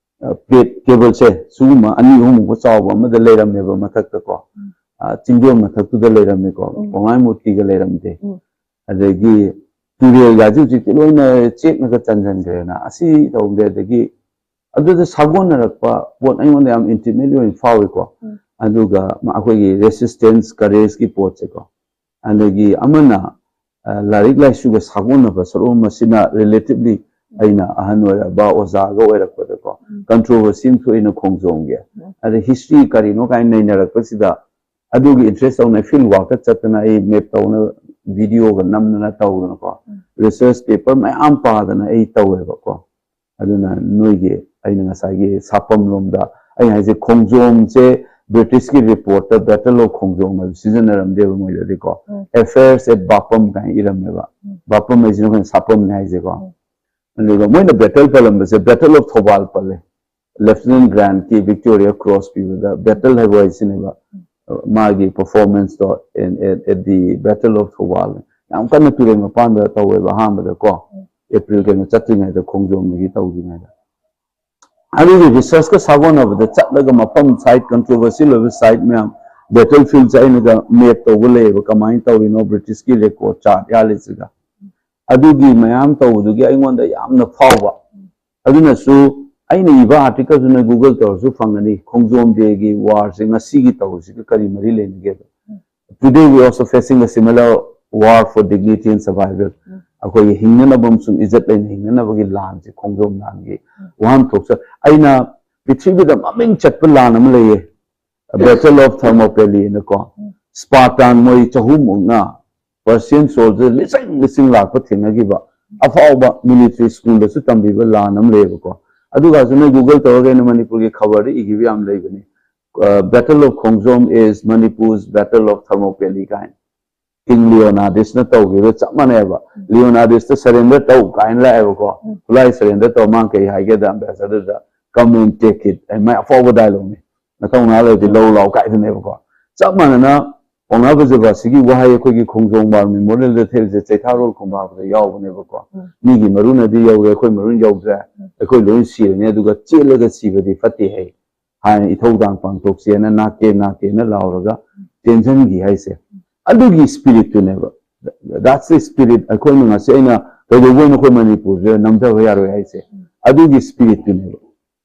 ꯄ꯭ꯂꯦꯠ ꯇꯦꯕꯜꯁꯦ ꯁꯤꯒꯨꯝꯕ ꯑꯅꯤ ꯑꯍꯨꯝꯃꯨꯛ ꯆꯥꯎꯕ ꯑꯃꯗ ꯂꯩꯔꯝꯃꯦꯕ ꯃꯊꯛꯇꯀꯣ꯫ ꯎꯝ꯫ ꯑ, ꯆꯤꯡꯗꯣꯟ ꯃꯊꯛꯇꯨꯗ ꯂꯩꯔꯝꯃꯦꯀꯣ꯫ ꯎꯝ꯫ ꯄꯥꯎꯃꯥꯏ ꯃꯨꯔꯇꯤꯒ ꯂꯩꯔꯝꯗꯦ꯫ ꯎꯝ꯫ ꯑꯗꯒꯤ ꯇꯨꯔꯦꯜꯒꯁꯦ ꯍꯧꯖꯤꯛꯇꯤ ꯂꯣꯏꯅ ꯆꯦꯛꯅꯒ ꯆꯟꯁꯤꯟꯈ꯭ꯔꯦꯅ ꯑꯁꯤ ꯇꯧꯗꯦ꯫ ꯑꯗꯒꯤ ꯑꯗꯨꯗ ꯁꯥꯒꯣꯟꯅꯔꯛꯄ ꯄꯣꯠ ꯑꯩꯉꯣꯟꯗ ꯌꯥꯝ ꯏꯟꯇꯤꯃꯦꯠꯂꯤ ꯑꯣꯏꯅ ꯐꯥꯎꯏꯀꯣ꯫ ꯎꯝ꯫ ꯑꯗꯨꯒ ꯃ-, ꯑꯩꯈꯣꯏꯒꯤ ꯔꯦꯁꯤꯁꯇꯦꯟꯁ ꯀꯔꯦꯖꯀꯤ ꯄꯣꯠꯁꯦꯀꯣ꯫ ꯑꯗꯒꯤ ꯑꯃꯅ, ꯑ, ꯂꯥꯏꯔꯤꯛ ꯂꯥꯏꯁꯨꯒ ꯁꯥꯒꯣꯟꯅꯕ ꯁꯔꯨꯛ ꯑꯃꯁꯤꯅ ꯔꯤꯂꯦꯇꯤꯚꯂꯤ ꯑꯩꯅ ꯑꯍꯟ ꯑꯣꯏꯔꯛꯑꯕ ꯑꯣꯖꯥꯒ ꯑꯣꯏꯔꯛꯄꯗꯀꯣ ꯎꯝ꯫ ꯀꯟꯇ꯭ꯔꯣꯚꯔꯁꯤ ꯑꯃ ꯊꯣꯛꯏꯅ ꯈꯣꯡꯖꯣꯝꯒꯤ꯫ ꯎꯝ꯫ ꯑꯗ ꯍꯤꯁꯇ꯭ꯔꯤ ꯀꯔꯤꯅꯣ ꯀꯥꯏꯅ ꯅꯩꯅꯔꯛꯄꯁꯤꯗ ꯑꯗꯨꯒꯤ ꯏꯟꯇꯔꯦꯁ ꯇꯧꯅ ꯐꯤꯜ ꯋꯥꯔꯛꯇ ꯆꯠꯇꯅ ꯑꯩ ꯃꯦꯞ ꯇꯧꯅ ꯚꯤꯗꯤꯑꯣꯒ ꯅꯝꯗꯅ ꯇꯧꯗꯅꯀꯣ ꯎꯝ꯫ ꯔꯤꯁꯔꯁ ꯄꯦꯄꯔ ꯃꯌꯥꯝ ꯄꯥꯗꯅ ꯑꯩ ꯇꯧꯋꯦꯕꯀꯣ꯫ ꯑꯗꯨꯅ ꯅꯣꯏꯒꯤ ꯑꯩꯅ ꯉꯁꯥꯏꯒꯤ ꯁꯥꯐꯝ ꯂꯣꯝꯗ ꯑꯩꯅ ꯍꯥꯏꯁꯦ ꯈꯣꯡꯖꯣꯝꯁꯦ ꯕ꯭ꯔꯤꯇꯤꯁꯀꯤ ꯔꯤꯄꯣꯔꯠꯇ ꯕꯦꯇꯜ ꯑꯣꯐ ꯈꯣꯡꯖꯣꯝ ꯍꯥꯏꯕ ꯁꯤꯖꯤꯟꯅꯔꯝꯗꯦꯕ ꯃꯣꯏꯗꯗꯤꯀꯣ꯫ ꯎꯝ꯫ ꯑꯦꯐꯦꯌꯔꯁ ꯑꯦꯠ ꯕꯥꯄꯝ ꯀꯥꯏꯅ ꯏꯔꯝꯃꯦꯕ꯫ ꯎꯝ꯫ ꯕꯥꯄꯝ ꯍꯥꯏꯁꯤꯅ ꯑꯩꯈꯣꯏꯅ ꯁꯥꯐꯝꯅꯤ ꯍꯥꯏꯁꯦꯀꯣ꯫ ꯎꯝ꯫ ꯑꯗꯨꯒ ꯃꯣꯏꯅ ꯕꯦꯇꯜ ꯄꯜꯂꯝꯕꯁꯦ ꯕꯦꯇꯜ ꯑꯣꯐ ꯊꯧꯕꯥꯜ ꯄꯜꯂꯦ꯫ ꯂꯦꯐꯇꯤꯅꯦꯟ ꯒ꯭ꯔꯥꯟꯠꯀꯤ ꯚꯤꯛꯇꯣꯔꯤꯌꯥ ꯀ꯭ꯔꯣꯁ ꯄꯤꯕꯗ ꯕꯦꯇꯜ ꯍꯥꯏꯕ ꯋꯥꯍꯩꯁꯤꯅꯦꯕ꯫ ꯎꯝ꯫ ꯃꯥꯒꯤ ꯄꯔꯐꯣꯔꯃꯦꯟꯁꯇꯣ at the Battle of Thawal ꯌꯥꯝ ꯀꯟꯅ ꯇꯨꯔꯦꯜ ꯃꯄꯥꯟꯗ ꯇꯧꯋꯦꯕ ꯑꯍꯥꯟꯕꯗꯀꯣ꯫ ꯎꯝ꯫ ꯑꯦꯄ꯭ꯔꯤꯜ ꯀꯩꯅꯣ ꯆꯠꯇ꯭ꯔꯤꯉꯩꯗ ꯈꯣꯡꯖꯣꯝꯗꯒꯤ ꯇꯧꯗ꯭ꯔꯤꯉꯩꯗ꯫ ꯑꯗꯨꯒꯤ ꯔꯤꯁꯔꯁꯀ ꯁꯥꯒꯣꯟꯅꯕꯗ ꯆꯠꯂꯒ ꯃꯐꯝ ꯁꯥꯏꯠ ꯀꯟꯇ꯭ꯔꯣꯚꯔꯁꯤ ꯑꯣꯏꯕ ꯁꯥꯏꯠ ꯃꯌꯥꯝ ꯕꯦꯇꯜ ꯐꯤꯜꯁꯦ ꯑꯩꯅꯒ ꯃꯦꯞ ꯇꯧꯕ ꯂꯩꯌꯦꯕ ꯀꯃꯥꯏꯅ ꯇꯧꯔꯤꯅꯣ ꯕ꯭ꯔꯤꯇꯤꯁꯀꯤ ꯔꯦꯀꯣꯔꯠ ꯆꯥꯔꯠ ꯌꯥꯜꯂꯤꯁꯤꯒ꯫ ꯑꯗꯨꯒꯤ ꯃꯌꯥꯝ ꯇꯧꯕꯗꯨꯒꯤ ꯑꯩꯉꯣꯟꯗ ꯌꯥꯝꯅ ꯐꯥꯎꯕ꯫ ꯑꯗꯨꯅꯁꯨ ꯑꯩꯅ ꯏꯕ ꯑꯥꯔꯇꯤꯀꯜꯗꯨꯅ ꯒꯨꯒꯜ ꯇꯧꯔꯁꯨ ꯐꯪꯒꯅꯤ꯫ ꯈꯣꯡꯖꯣꯝ ꯗꯦꯒꯤ ꯋꯥꯔꯁꯦ ꯉꯁꯤꯒꯤ ꯇꯧꯔꯤꯁꯤꯒ ꯀꯔꯤ ꯃꯔꯤ ꯂꯩꯅꯒꯦꯗꯣ? Today we also facing a similar war for dignity and survival. ꯎꯝ꯫ ꯑꯩꯈꯣꯏꯒꯤ ꯍꯤꯡꯅꯅꯕ ꯑꯃꯁꯨꯡ ꯏꯖꯠ ꯂꯩꯅ ꯍꯤꯡꯅꯅꯕꯒꯤ ꯂꯥꯟꯁꯦ, ꯈꯣꯡꯖꯣꯝ ꯂꯥꯟꯒꯤ ꯎꯝ꯫ ꯋꯥꯍꯟꯊꯣꯛꯁꯦ꯫ ꯑꯩꯅ ꯄ꯭ꯔꯤꯊꯤꯕꯤꯗ ꯃꯃꯤꯡ ꯆꯠꯄ ꯂꯥꯟ ꯑꯃ ꯂꯩꯌꯦ, Battle of Thermopylae ꯅꯀꯣ꯫ ꯎꯝ꯫ ꯁ꯭ꯄꯥꯔꯇꯥꯟ ꯃꯣꯏ ꯆꯍꯨꯝꯃꯨꯛꯅ ꯄꯔꯁꯤꯌꯟ ꯁꯣꯜꯖꯔ ꯂꯤꯁꯤꯡ ꯂꯤꯁꯤꯡ ꯂꯥꯛꯄ ꯊꯦꯡꯅꯈꯤꯕ ꯑꯐꯥꯎꯕ ꯃꯤꯂꯤꯇꯔꯤ ꯁ꯭ꯀꯨꯜꯗꯁꯨ ꯇꯝꯕꯤꯕ ꯂꯥꯟ ꯑꯃ ꯂꯩꯌꯦꯕꯀꯣ꯫ ꯑꯗꯨꯒꯁꯨ ꯅꯣꯏ ꯒꯨꯒꯜ ꯇꯧꯔꯒ ꯑꯩꯅ ꯃꯅꯤꯄꯨꯔꯒꯤ ꯈꯕꯔꯗ ꯏꯈꯤꯕ ꯌꯥꯝ ꯂꯩꯕꯅꯤ꯫ ꯑ, Battle of Khongjom is Manipur's Battle of Thermopylae ꯀꯥꯏꯅ꯫ ꯀꯤꯡ ꯂꯤꯑꯣꯅꯥꯔꯗꯁꯅ ꯇꯧꯈꯤꯕ ꯆꯞ ꯃꯥꯟꯅꯩꯕ꯫ ꯎꯝ꯫ ꯂꯤꯑꯣꯅꯥꯔꯗꯁꯇ surrender ꯇꯧ ꯀꯥꯏꯅ ꯂꯥꯛꯑꯦꯕꯀꯣ꯫ ꯎꯝ꯫ ꯈꯨꯠꯂꯥꯏ surrender ꯇꯧ, ꯃꯥꯅ ꯀꯩ ꯍꯥꯏꯒꯦꯗ ambassadorꯗ, "Come and take it." ꯑꯩ ꯃꯥꯏ ꯑꯐꯥꯎꯕ dialogueꯅꯤ꯫ "ꯅꯊꯧ ꯅꯍꯥ ꯂꯩꯔꯗꯤ ꯎꯝ꯫ ꯂꯧ ꯂꯥꯛꯑꯣ" ꯀꯥꯏꯗꯨꯅꯦꯕꯀꯣ꯫ ꯆꯞ ꯃꯥꯟꯅꯅ ꯄꯥꯎꯅꯥ ꯕ꯭ꯔꯖꯕꯥꯁꯤꯒꯤ ꯋꯥꯍꯩ ꯑꯩꯈꯣꯏꯒꯤ ꯈꯣꯡꯖꯣꯝ ꯋꯥꯔ ꯃꯦꯃꯣꯔꯤꯌꯦꯜꯗ ꯊꯦꯠꯂꯤꯁꯦ ꯆꯩꯊꯥꯔꯣꯜ ꯈꯣꯡꯕꯥꯛꯄꯗ ꯌꯥꯎꯕꯅꯦꯕꯀꯣ꯫ ꯎꯝ꯫ ꯃꯤꯒꯤ ꯃꯔꯨꯅꯗꯤ ꯌꯧꯔꯦ, ꯑꯩꯈꯣꯏ ꯃꯔꯨꯅ ꯌꯧꯗ꯭ꯔꯦ, ꯎꯝ꯫ ꯑꯩꯈꯣꯏ ꯂꯣꯏ ꯁꯤꯔꯅꯤ, ꯑꯗꯨꯒ ꯆꯦꯜꯂꯒ ꯁꯤꯕꯗꯤ ꯐꯠꯇꯦ ꯍꯥꯏ ꯍꯥꯏꯅ ꯏꯊꯧꯗꯥꯡ ꯄꯥꯡꯊꯣꯛꯁꯦꯅ ꯅꯥꯀꯦ ꯅꯥꯀꯦꯅ ꯂꯥꯎꯔꯒ ꯆꯦꯟꯁꯤꯟꯈꯤ ꯍꯥꯏꯁꯦ꯫ ꯑꯗꯨꯒꯤ spirit ꯇꯨꯅꯦꯕ꯫ That's the spirit꯫ ꯑꯩꯈꯣꯏꯅ ꯉꯁꯤ ꯑꯩꯅ ꯀꯩꯗꯧꯕꯩꯅꯣ ꯑꯩꯈꯣꯏ ꯃꯅꯤꯄꯨꯔꯁꯦ ꯅꯝꯊꯕ ꯌꯥꯔꯣꯏ ꯍꯥꯏꯁꯦ? ꯑꯗꯨꯒꯤ spirit ꯇꯨꯅꯦꯕ꯫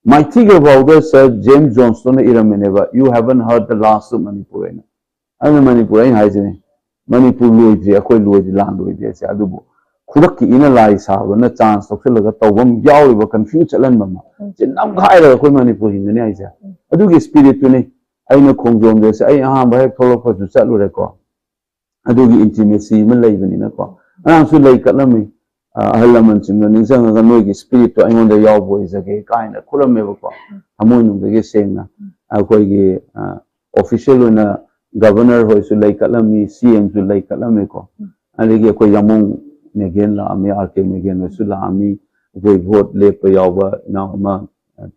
ꯃꯥꯏꯊꯤꯈ꯭ꯔ ꯐꯥꯎꯗ Sir James Johnston ꯅ ꯏꯔꯝꯃꯤꯅꯦꯕ, "You haven't heard the last of Manipur" ꯍꯥꯏꯅ꯫ ꯑꯗꯨꯅ ꯃꯅꯤꯄꯨꯔ ꯑꯩꯅ ꯍꯥꯏꯁꯤꯅꯦ, ꯃꯅꯤꯄꯨꯔ ꯂꯣꯏꯗ꯭ꯔꯤ, ꯑꯩꯈꯣꯏ ꯂꯣꯏꯗ꯭ꯔꯤ, ꯂꯥꯟ ꯂꯣꯏꯗ꯭ꯔꯤ ꯍꯥꯏꯁꯦ꯫ ꯑꯗꯨꯕꯨ ꯈꯨꯗꯛꯀꯤ ꯏꯅ ꯂꯥꯏ ꯁꯥꯕꯅ chance ꯂꯧꯁꯤꯜꯂꯒ ꯇꯧꯕ ꯑꯃ ꯌꯥꯎꯔꯤꯕ, confuse ꯆꯠꯍꯟꯕ ꯑꯃ, ꯎꯝ꯫ ꯁꯤ ꯅꯝꯈꯥꯏꯔꯒ ꯑꯩꯈꯣꯏ ꯃꯅꯤꯄꯨꯔ ꯍꯤꯡꯒꯅꯤ ꯍꯥꯏꯁꯦ꯫ ꯎꯝ꯫ ꯑꯗꯨꯒꯤ spirit ꯇꯨꯅꯤ꯫ ꯑꯩꯅ ꯈꯣꯡꯖꯣꯝꯗꯁꯦ ꯑꯩ ꯑꯍꯥꯟꯕ ꯍꯦꯛ ꯊꯣꯛꯂꯛꯄꯁꯨ ꯆꯠꯂꯨꯔꯦꯀꯣ꯫ ꯑꯗꯨꯒꯤ intimacy ꯑꯃ ꯂꯩꯕꯅꯤꯅꯀꯣ꯫ ꯑꯉꯥꯡꯁꯨ ꯂꯩ ꯀꯠꯂꯝꯃꯤ꯫ ꯑ, ꯑꯍꯜ ꯂꯃꯟꯁꯤꯡꯗꯣ ꯅꯤꯡꯁꯤꯡꯉꯒ ꯅꯣꯏꯒꯤ spirit ꯇꯣ ꯑꯩꯉꯣꯟꯗ ꯌꯥꯎꯕ ꯑꯣꯏꯖꯒꯦ ꯀꯥꯏꯅ ꯈꯨꯔꯝꯃꯦꯕꯀꯣ꯫ ꯊꯃꯣꯏꯅꯨꯡꯗꯒꯤ ꯁꯦꯡꯅ꯫ ꯑꯩꯈꯣꯏꯒꯤ, ꯑ, official ꯑꯣꯏꯅ governor ꯍꯣꯏꯁꯨ ꯂꯩ ꯀꯠꯂꯝꯃꯤ, C M ꯁꯨ ꯂꯩ ꯀꯠꯂꯝꯃꯤꯀꯣ꯫ ꯑꯗꯒꯤ ꯑꯩꯈꯣꯏ ꯌꯥꯃꯣꯡ ꯃꯦꯒꯦꯟ ꯂꯥꯛꯑꯝꯃꯤ, R K ꯃꯦꯒꯦꯟ ꯍꯣꯏꯁꯨ ꯂꯥꯛꯑꯝꯃꯤ, ꯑꯩꯈꯣꯏ vote ꯂꯦꯞꯄ ꯌꯥꯎꯕ ꯏꯅꯥꯎ ꯑꯃ, ꯑ,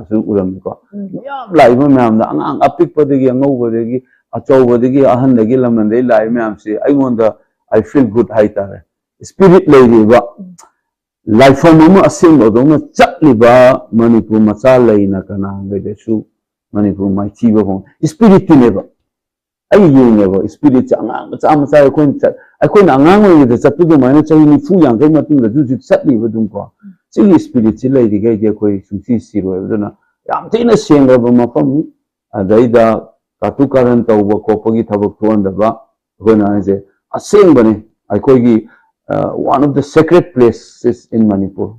ꯁꯨ ꯎꯔꯝꯃꯤꯀꯣ꯫ ꯎꯝ꯫ ꯃꯌꯥꯝ ꯂꯥꯛꯏꯕ ꯃꯌꯥꯝꯗ, ꯑꯉꯥꯡ ꯑꯄꯤꯛꯄꯗꯒꯤ ꯑꯉꯧꯕꯗꯒꯤ ꯑꯆꯧꯕꯗꯒꯤ ꯑꯍꯟꯗꯒꯤ ꯂꯃꯟꯗꯒꯤ ꯂꯥꯛꯏ ꯃꯌꯥꯝꯁꯤ ꯑꯩꯉꯣꯟꯗ I feel good ꯍꯥꯏꯇꯥꯔꯦ꯫ Spirit ꯂꯩꯔꯤꯕ, ꯎꯝ꯫ ꯂꯥꯏꯐꯝ ꯑꯃ ꯑꯁꯦꯡꯕꯗꯧꯅ ꯆꯠꯂꯤꯕ ꯃꯅꯤꯄꯨꯔ ꯃꯆꯥ ꯂꯩꯅ ꯀꯅꯥꯒꯩꯗꯁꯨ ꯃꯅꯤꯄꯨꯔ ꯃꯥꯏꯊꯤꯕ ꯐꯣꯡ-, spirit ꯇꯨꯅꯦꯕ꯫ ꯑꯩ ꯌꯦꯡꯉꯦꯕ, spirit ꯁꯦ ꯑꯉꯥꯡ ꯃꯆꯥ ꯃꯆꯥ ꯑꯩꯈꯣꯏꯅ ꯆꯠ-, ꯑꯩꯈꯣꯏꯅ ꯑꯉꯥꯡ ꯑꯣꯏꯔꯤꯉꯩꯗ ꯆꯠꯄ ꯑꯗꯨꯃꯥꯏꯅ ꯆꯍꯤ ꯅꯤꯐꯨ ꯌꯥꯡꯈꯩ ꯃꯇꯨꯡꯗꯁꯨ ꯍꯧꯖꯤꯛ ꯆꯠꯂꯤꯕ ꯑꯗꯨꯝꯀꯣ꯫ ꯁꯤꯒꯤ spirit ꯁꯤ ꯂꯩꯔꯤꯈꯩꯗꯤ ꯑꯩꯈꯣꯏ ꯁꯨꯡꯁꯤ ꯁꯤꯔꯣꯏꯕ꯫ ꯑꯗꯨꯅ ꯌꯥꯝ ꯊꯤꯅ ꯁꯦꯡꯂꯕ ꯃꯐꯝꯅꯤ꯫ ꯑꯗꯩꯗ ꯀꯥꯇꯨ ꯀꯥꯔꯟ ꯇꯧꯕ ꯈꯣꯠꯄꯒꯤ ꯊꯕꯛ ꯊꯣꯛꯍꯟꯗꯕ, ꯑꯩꯈꯣꯏꯅ ꯍꯥꯏꯁꯦ ꯑꯁꯦꯡꯕꯅꯤ꯫ ꯑꯩꯈꯣꯏꯒꯤ, ꯑ, one of the sacred places in Manipur꯫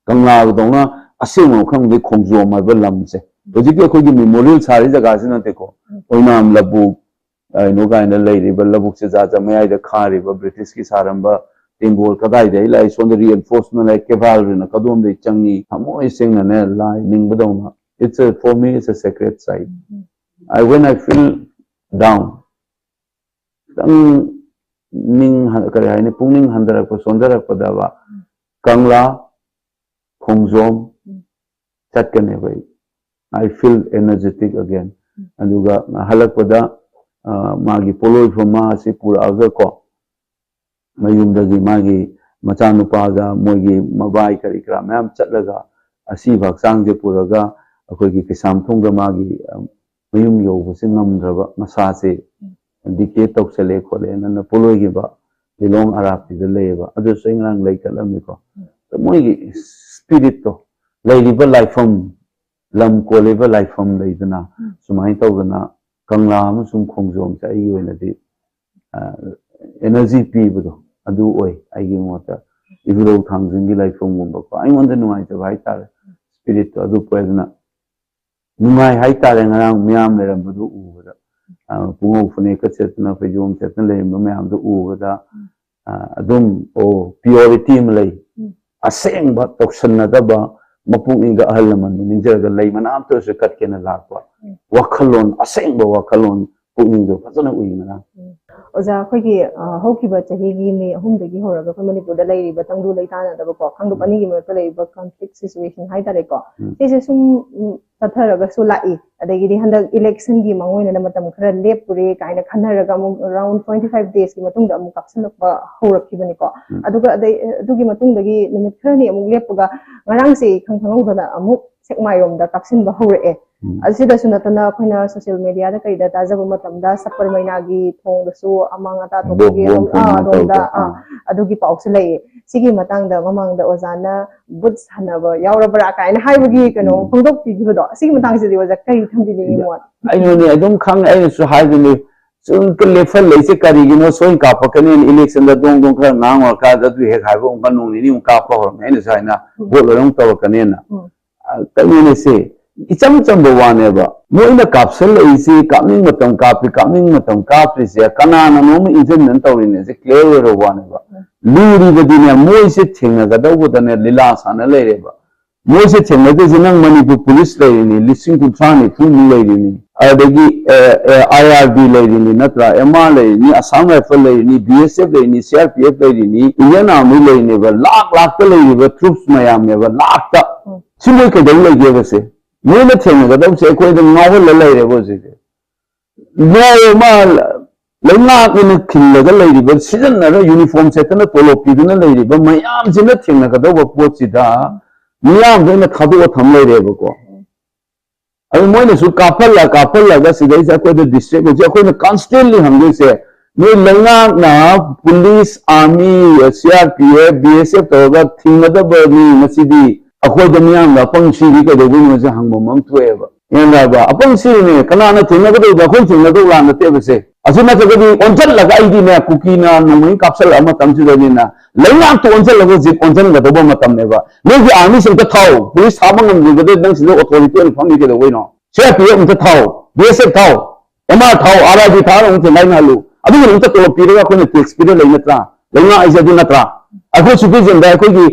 ꯀꯪꯂꯥꯗꯧꯅ ꯑꯁꯦꯡꯕ ꯃꯐꯝꯗꯤ ꯈꯣꯡꯖꯣꯝ ꯍꯥꯏꯕ ꯂꯝꯁꯦ꯫ ꯍꯧꯖꯤꯛꯀꯤ ꯑꯩꯈꯣꯏꯒꯤ memorial ꯁꯥꯔꯤ ꯖꯒꯥꯁꯤ ꯅꯠꯇꯦꯀꯣ꯫ ꯑꯣꯏꯅꯥꯝ ꯂꯧꯕꯨꯛ, ꯀꯩꯅꯣ ꯀꯥꯏꯅ ꯂꯩꯔꯤꯕ ꯂꯧꯕꯨꯛ ꯆꯦꯖꯥꯖ ꯃꯌꯥꯏꯗ ꯈꯥꯔꯤꯕ British ꯀꯤ ꯁꯥꯔꯝꯕ ꯇꯦꯡꯒꯣꯜ ꯀꯗꯥꯏꯗꯒꯤ ꯂꯥꯛꯏ? ꯁꯣꯝꯗ reinforcement ꯂꯥꯛꯏ, cavalry ꯅ ꯀꯗꯣꯝꯗꯒꯤ ꯆꯪꯉꯤ? ꯊꯃꯣꯏ ꯁꯦꯡꯅꯅꯦ ꯂꯥꯏ ꯅꯤꯡꯕꯗꯧꯅ꯫ It's a, for me, it's a sacred site꯫ I, when I feel down, ꯈꯤꯇꯪ ꯅꯤꯡ ꯍꯟ-, ꯀꯔꯤ ꯍꯥꯏꯅꯤ, ꯄꯨꯛꯅꯤꯡ ꯍꯟꯊꯔꯛꯄ, ꯁꯣꯟꯊꯔꯛꯄꯗꯕ ꯀꯪꯂꯥ, ꯈꯣꯡꯖꯣꯝ ꯆꯠꯀꯅꯦꯕ ꯑꯩ꯫ I feel energetic again꯫ ꯑꯗꯨꯒ ꯍꯜꯂꯛꯄꯗ, ꯑ, ꯃꯥꯒꯤ ꯄꯣꯠꯂꯣꯏ ꯐꯨꯝ ꯃꯥ ꯑꯁꯤ ꯄꯨꯔꯛꯑꯒ ꯀꯣ, ꯃꯌꯨꯝꯗꯒꯤ ꯃꯥꯒꯤ ꯃꯆꯥꯅꯨꯄꯥꯒ ꯃꯣꯏꯒꯤ ꯃꯕꯥꯏ ꯀꯔꯤ ꯀꯔꯥ ꯃꯌꯥꯝ ꯆꯠꯂꯒ ꯑꯁꯤꯕ ꯍꯛꯆꯥꯡꯁꯦ ꯄꯨꯔꯒ ꯑꯩꯈꯣꯏꯒꯤ ꯀꯩꯁꯥꯝꯊꯣꯡꯗ ꯃꯥꯒꯤ, ꯑ, ꯃꯌꯨꯝ ꯌꯧꯕꯁꯦ ꯉꯝꯗ꯭ꯔꯕ, ꯃꯁꯥꯁꯦ ꯗꯤꯀꯦ ꯇꯧꯁꯜꯂꯦ ꯈꯣꯠꯂꯦꯅ ꯄꯣꯠꯂꯣꯏꯈꯤꯕ ꯂꯤꯂꯣꯡ ꯑꯔꯥꯞꯄꯤꯗ ꯂꯩꯌꯦꯕ꯫ ꯑꯗꯨꯁꯨ ꯑꯩ ꯉꯔꯥꯡ ꯂꯩ ꯆꯠꯂꯝꯃꯤꯀꯣ꯫ ꯃꯣꯏꯒꯤ ꯁ꯭ꯄꯤꯔꯤꯠꯇꯣ, ꯂꯩꯔꯤꯕ ꯂꯥꯏꯐꯝ, ꯂꯝ ꯀꯣꯜꯂꯤꯕ ꯂꯥꯏꯐꯝ ꯂꯩꯗꯅ, ꯁꯨꯃꯥꯏꯅ ꯇꯧꯗꯅ ꯀꯪꯂꯥ ꯑꯃꯁꯨꯡ ꯈꯣꯡꯖꯣꯝꯁꯦ ꯑꯩꯒꯤ ꯑꯣꯏꯅꯗꯤ, ꯑ, ꯑꯦꯅꯔꯖꯤ ꯄꯤꯕꯗꯣ ꯑꯗꯨ ꯑꯣꯏ꯫ ꯑꯩꯒꯤ ꯃꯣꯠꯇ ꯏꯕꯨꯙꯧ ꯊꯥꯡꯖꯤꯡꯒꯤ ꯂꯥꯏꯐꯝꯒꯨꯝꯕꯀꯣ, ꯑꯩꯉꯣꯟꯗ ꯅꯨꯡꯉꯥꯏꯖꯕ ꯍꯥꯏꯇꯥꯔꯦ, ꯁ꯭ꯄꯤꯔꯤꯠꯇꯣ ꯑꯗꯨ ꯄꯣꯛꯑꯦ꯫ ꯑꯗꯨꯅ ꯅꯨꯡꯉꯥꯏ ꯍꯥꯏꯇꯥꯔꯦ ꯉꯔꯥꯡ ꯃꯤꯌꯥꯝ ꯂꯩꯔꯝꯕꯗꯨ ꯎꯕꯗ꯫ ꯑ, ꯄꯨꯡꯉꯧ ꯐꯅꯦꯛꯀ ꯁꯦꯠꯇꯅ, ꯐꯩꯖꯣꯝ ꯁꯦꯠꯇꯅ ꯂꯩꯔꯝꯕ ꯃꯌꯥꯝꯗꯨ ꯎꯕꯗ, ꯑ, ꯑꯗꯨꯝ, ꯑꯣ, ꯄꯤꯌꯣꯔꯤꯇꯤ ꯑꯃ ꯂꯩ꯫ ꯑꯁꯦꯡꯕ ꯇꯧꯁꯟꯅꯗꯕ, ꯃꯄꯨꯛꯅꯤꯡꯗ ꯑꯍꯜ ꯂꯃꯟꯕꯨ ꯅꯤꯡꯖꯔꯒ ꯂꯩ ꯃꯅꯥ ꯑꯃꯇ ꯑꯣꯏꯔꯁꯨ ꯀꯠꯀꯦꯅ ꯂꯥꯛꯄ ꯋꯥꯈꯜꯂꯣꯟ, ꯑꯁꯦꯡꯕ ꯋꯥꯈꯜꯂꯣꯟ, ꯄꯨꯛꯅꯤꯡꯗꯣ ꯐꯖꯅ ꯎꯏ ꯉꯔꯥꯡ꯫ ꯑꯣꯖꯥ, ꯑꯩꯈꯣꯏꯒꯤ, ꯑ, ꯍꯧꯈꯤꯕ ꯆꯍꯤꯒꯤ ꯃꯦ ꯑꯍꯨꯝꯗꯒꯤ ꯍꯧꯔꯒ ꯑꯩꯈꯣꯏ ꯃꯅꯤꯄꯨꯔꯗ ꯂꯩꯔꯤꯕ ꯇꯪꯗꯨ ꯂꯩꯇꯥꯅꯗꯕꯀꯣ, ꯀꯥꯡꯂꯨꯞ ꯑꯅꯤꯒꯤ ꯃꯔꯛꯇ ꯂꯩꯔꯤꯕ ꯀꯟꯐ꯭ꯂꯤꯛ ꯁꯤꯆꯨꯋꯦꯁꯟ ꯍꯥꯏꯇꯥꯔꯦꯀꯣ, ꯁꯤꯁꯦ ꯁꯨꯝ, ꯎꯝ, ꯆꯠꯊꯔꯒꯁꯨ ꯂꯥꯛꯏ꯫ ꯑꯗꯒꯤꯗꯤ ꯍꯟꯗꯛ ꯏꯂꯦꯛꯁꯟꯒꯤ ꯃꯥꯡꯑꯣꯏꯅꯅ ꯃꯇꯝ ꯈꯔ ꯂꯦꯞꯄꯨꯔꯦ ꯀꯥꯏꯅ ꯈꯟꯅꯔꯒ ꯑꯃꯨꯛ ꯑꯔꯥꯎꯟ ꯇ꯭ꯋꯦꯟꯇꯤ ꯐꯥꯏꯚ ꯗꯦꯖꯀꯤ ꯃꯇꯨꯡꯗ ꯑꯃꯨꯛ ꯀꯥꯞꯁꯤꯜꯂꯛꯄ ꯍꯧꯔꯛꯈꯤꯕꯅꯤꯀꯣ꯫ ꯎꯝ꯫ ꯑꯗꯨꯒ ꯑꯗꯩ, ꯑꯗꯨꯒꯤ ꯃꯇꯨꯡꯗꯒꯤ ꯅꯨꯃꯤꯠ ꯈꯔꯅꯤ ꯑꯃꯨꯛ ꯂꯦꯞꯄꯒ ꯉꯔꯥꯡꯁꯦ ꯏꯈꯪ ꯈꯪꯍꯧꯗꯅ ꯑꯃꯨꯛ ꯁꯦꯛꯃꯥꯏꯔꯣꯝꯗ ꯀꯥꯞꯁꯤꯟꯕ ꯍꯧꯔꯛꯑꯦ꯫ ꯎꯝ꯫ ꯑꯁꯤꯗꯁꯨ ꯅꯠꯇꯅ ꯑꯩꯈꯣꯏꯅ ꯁꯣꯁꯤꯌꯦꯜ ꯃꯦꯗꯤꯌꯥꯗ ꯀꯩꯗ ꯇꯥꯖꯕ ꯃꯇꯝꯗ ꯁꯛꯄꯔ ꯃꯩꯅꯥꯒꯤ ꯊꯣꯡꯗꯁꯨ ꯑꯃꯥꯡ ꯑꯇꯥ ꯊꯣꯛꯄꯒꯤ, ꯕꯣꯝ, ꯕꯣꯝ ꯑꯥ, ꯊꯣꯡꯅ ꯑꯗꯣꯝꯗ, ꯇꯧꯕ, ꯑꯥ, ꯑꯥ꯫ ꯑꯗꯨꯒꯤ ꯄꯥꯎꯁꯨ ꯂꯩꯌꯦ꯫ ꯁꯤꯒꯤ ꯃꯇꯥꯡꯗ ꯃꯃꯥꯡꯗ ꯑꯣꯖꯥꯅ ꯕꯨꯠ ꯁꯥꯟꯅꯕ ꯌꯥꯎꯔꯕ꯭ꯔꯥ ꯀꯥꯏꯅ ꯍꯥꯏꯕꯒꯤ ꯀꯩꯅꯣ ꯎꯝ꯫ ꯐꯣꯡꯗꯣꯛꯄꯤꯈꯤꯕꯗꯣ, ꯁꯤꯒꯤ ꯃꯇꯥꯡꯁꯤꯗꯤ ꯑꯣꯖꯥ ꯀꯔꯤ ꯊꯝꯕꯤꯅꯤꯡꯉꯤ ꯃꯣꯠ? ꯑꯩꯅꯅꯦ ꯑꯗꯨꯝ ꯈꯪꯉꯦ, ꯑꯩꯅꯁꯨ ꯍꯥꯏꯗꯨꯅꯤ, ꯁꯨꯝ ꯂꯦꯞꯍꯜꯂꯛꯏꯁꯦ ꯀꯔꯤꯒꯤꯅꯣ? ꯁꯣꯏꯅ ꯀꯥꯞꯄꯛꯀꯅꯤ, ꯏꯂꯦꯛꯁꯟꯗ ꯗꯣꯡ ꯗꯣꯡ ꯈꯔ ꯉꯥꯡꯉꯨꯔꯀꯥꯟꯗ ꯑꯗꯨ ꯍꯦꯛ ꯍꯥꯏꯕ ꯑꯃꯨꯛꯀ ꯅꯣꯡ ꯅꯤꯅꯤ ꯑꯃꯨꯛ ꯀꯥꯞꯄ ꯍꯧꯔꯝꯃꯦ꯫ ꯑꯩꯅꯁꯨ ꯍꯥꯏꯅ, ꯎꯝ꯫ ꯚꯣꯠ ꯂꯣꯏꯔ ꯑꯃꯨꯛ ꯇꯧꯔꯛꯀꯅꯦꯅ꯫ ꯎꯝ꯫ ꯑ, ꯀꯩꯅꯣꯅꯦ ꯁꯤ, ꯏꯆꯝ ꯆꯝꯕ ꯋꯥꯅꯦꯕ꯫ ꯃꯣꯏꯅ ꯀꯥꯞꯁꯜꯂꯛꯏꯁꯤ ꯀꯥꯞꯅꯤꯡ ꯃꯇꯝ ꯀꯥꯞꯄꯤ, ꯀꯥꯞꯅꯤꯡ ꯃꯇꯝ ꯀꯥꯞꯇ꯭ꯔꯤꯁꯦ ꯀꯅꯥꯅꯅꯣꯝ ꯏꯟꯖꯟꯗꯅ ꯇꯧꯔꯤꯅꯦꯁꯦ clear ꯑꯣꯏꯔꯕ ꯋꯥꯅꯦꯕ꯫ ꯎꯝ꯫ ꯂꯨꯔꯤꯕꯗꯤꯅꯦ, ꯃꯣꯏꯁꯦ ꯊꯦꯡꯅꯒꯗꯧꯕꯗꯅꯦ ꯂꯤꯂꯥ ꯁꯥꯟꯅ ꯂꯩꯔꯦꯕ꯫ ꯃꯣꯏꯁꯦ ꯊꯦꯡꯅꯗꯣꯏꯁꯦ ꯅꯪ ꯃꯅꯤꯄꯨꯔ ꯄꯨꯂꯤꯁ ꯂꯩꯔꯤꯅꯤ, ꯂꯤꯁꯤꯡ ꯀꯨꯟꯊ꯭ꯔꯥ ꯅꯤꯐꯨꯃꯨꯛ ꯂꯩꯔꯤꯅꯤ, ꯑꯗꯒꯤ, ꯑ, ꯑ, IRB ꯂꯩꯔꯤꯅꯤ, ꯅꯠꯇ꯭ꯔꯥ? MR ꯂꯩꯔꯤꯅꯤ, Assam Rifle ꯂꯩꯔꯤꯅꯤ, BSF ꯂꯩꯔꯤꯅꯤ, CRPF ꯂꯩꯔꯤꯅꯤ, Indian Army ꯂꯩꯔꯤꯅꯦꯕ, ꯂꯥꯛ ꯂꯥꯛꯇ ꯂꯩꯔꯤꯕ troops ꯃꯌꯥꯝꯅꯦꯕ, ꯂꯥꯛꯇ꯫ ꯎꯝ꯫ ꯁꯤ ꯃꯣꯏ ꯀꯩꯗꯧ ꯂꯩꯒꯦꯕ ꯁꯦ? ꯃꯣꯏꯅ ꯊꯦꯡꯅꯒꯗꯕꯁꯦ ꯑꯩꯈꯣꯏꯗ ꯉꯥꯎꯍꯜꯂ ꯂꯩꯔꯦꯕ ꯍꯧꯖꯤꯛꯁꯦ꯫ ꯂꯣ ꯑꯃ ꯂꯩꯉꯥꯛꯅ ꯈꯤꯜꯂꯒ ꯂꯩꯔꯤꯕ, ꯁꯤꯖꯤꯟꯅꯔ ꯌꯨꯅꯤꯐꯣꯔꯝ ꯁꯦꯠꯇꯅ ꯇꯣꯂꯣꯞ ꯄꯤꯗꯨꯅ ꯂꯩꯔꯤꯕ ꯃꯌꯥꯝꯁꯤꯅ ꯊꯦꯡꯅꯒꯗꯧꯕ ꯄꯣꯠꯁꯤꯗ ꯃꯤꯌꯥꯝꯗ ꯑꯣꯏꯅ ꯊꯥꯗꯣꯛꯑ ꯊꯝ ꯂꯩꯔꯦꯕꯀꯣ꯫ ꯑꯗꯨ ꯃꯣꯏꯅꯁꯨ ꯀꯥꯞꯍꯜꯂ ꯀꯥꯞꯍꯜꯂꯒ ꯁꯤꯗꯩꯁꯦ ꯑꯩꯈꯣꯏꯗ ꯗꯤꯁꯇ꯭ꯔꯦꯛ ꯑꯣꯏꯁꯦ꯫ ꯑꯩꯈꯣꯏꯅ ꯀꯟꯁꯇꯦꯟꯂꯤ ꯍꯪꯗꯣꯏꯁꯦ, ꯅꯣꯏ ꯂꯩꯉꯥꯛꯅ police, army, C R P F, B S F ꯇꯧꯔꯒ ꯊꯤꯡꯒꯗꯕꯅꯤ꯫ ꯃꯁꯤꯗꯤ ꯑꯩꯈꯣꯏꯗ ꯃꯤꯌꯥꯝꯅ ꯑꯄꯪ ꯁꯤꯗꯤ ꯀꯩꯗꯧꯗꯣꯏꯅꯣꯁꯦ ꯍꯪꯕ ꯑꯃ ꯊꯣꯛꯑꯦꯕ꯫ ꯒ꯭ꯌꯥꯟ ꯇꯥꯔꯕ? ꯑꯄꯪ ꯁꯤꯔꯤꯅꯦ꯫ ꯀꯅꯥꯅ ꯊꯦꯡꯅꯒꯗꯧꯕ? ꯑꯩꯈꯣꯏ ꯊꯦꯡꯅꯗꯧ ꯂꯥꯟ ꯅꯠꯇꯦꯕꯁꯦ꯫ ꯑꯁꯤ ꯅꯠꯇ꯭ꯔꯒꯗꯤ ꯑꯣꯟꯁꯤꯜꯂꯒ ꯑꯩꯗꯤꯅꯦ, ꯀꯨꯀꯤꯅ ꯅꯣꯡꯃꯩ ꯀꯥꯞꯁꯤꯜꯂꯛꯑ ꯃꯇꯝꯁꯤꯗꯗꯤꯅꯦ, ꯂꯩꯉꯥꯛꯇ ꯑꯣꯟꯁꯤꯜꯂꯒ ꯍꯧꯖꯤꯛ ꯑꯣꯟꯁꯤꯟꯒꯗꯧꯕ ꯃꯇꯝꯅꯦꯕ꯫ ꯅꯣꯏꯒꯤ ꯑꯥꯔꯃꯤꯁꯦ ꯑꯝꯇ ꯊꯥꯎ, ꯄꯨꯂꯤꯁ ꯊꯥꯕ ꯉꯝꯗ꯭ꯔꯤꯕꯗ ꯅꯪ ꯁꯤꯗ ꯑꯣꯊꯣꯔꯤꯇꯤ ꯑꯣꯏꯅ ꯐꯝꯃꯤ ꯀꯩꯗꯧꯕꯩꯅꯣ? ꯁꯤ ꯑꯥꯔ ꯄꯤ ꯑꯦꯐ ꯑꯝꯇ ꯊꯥꯎ, ꯕꯤ ꯑꯦꯁ ꯑꯦꯐ ꯊꯥꯎ, ꯑꯦꯝ ꯑꯥꯔ ꯊꯥꯎ, ꯑꯥꯔ ꯑꯥꯏ ꯕꯤ ꯊꯥꯔ ꯑꯃꯨꯛ ꯊꯦꯡꯒꯥꯏꯅꯍꯜꯂꯨ꯫ ꯑꯗꯨꯒꯤ ꯑꯃꯨꯛꯇ ꯇꯣꯂꯣꯞ ꯄꯤꯔꯒ ꯑꯩꯈꯣꯏꯅ ꯇꯦꯛꯁ ꯄꯤꯔ ꯂꯩ ꯅꯠꯇ꯭ꯔꯥ? ꯂꯩꯉꯥꯛ ꯍꯥꯏꯁꯦ ꯑꯗꯨ ꯅꯠꯇ꯭ꯔꯥ? ꯑꯩꯈꯣꯏ ꯁꯤꯇꯤꯖꯟꯗ ꯑꯩꯈꯣꯏꯒꯤ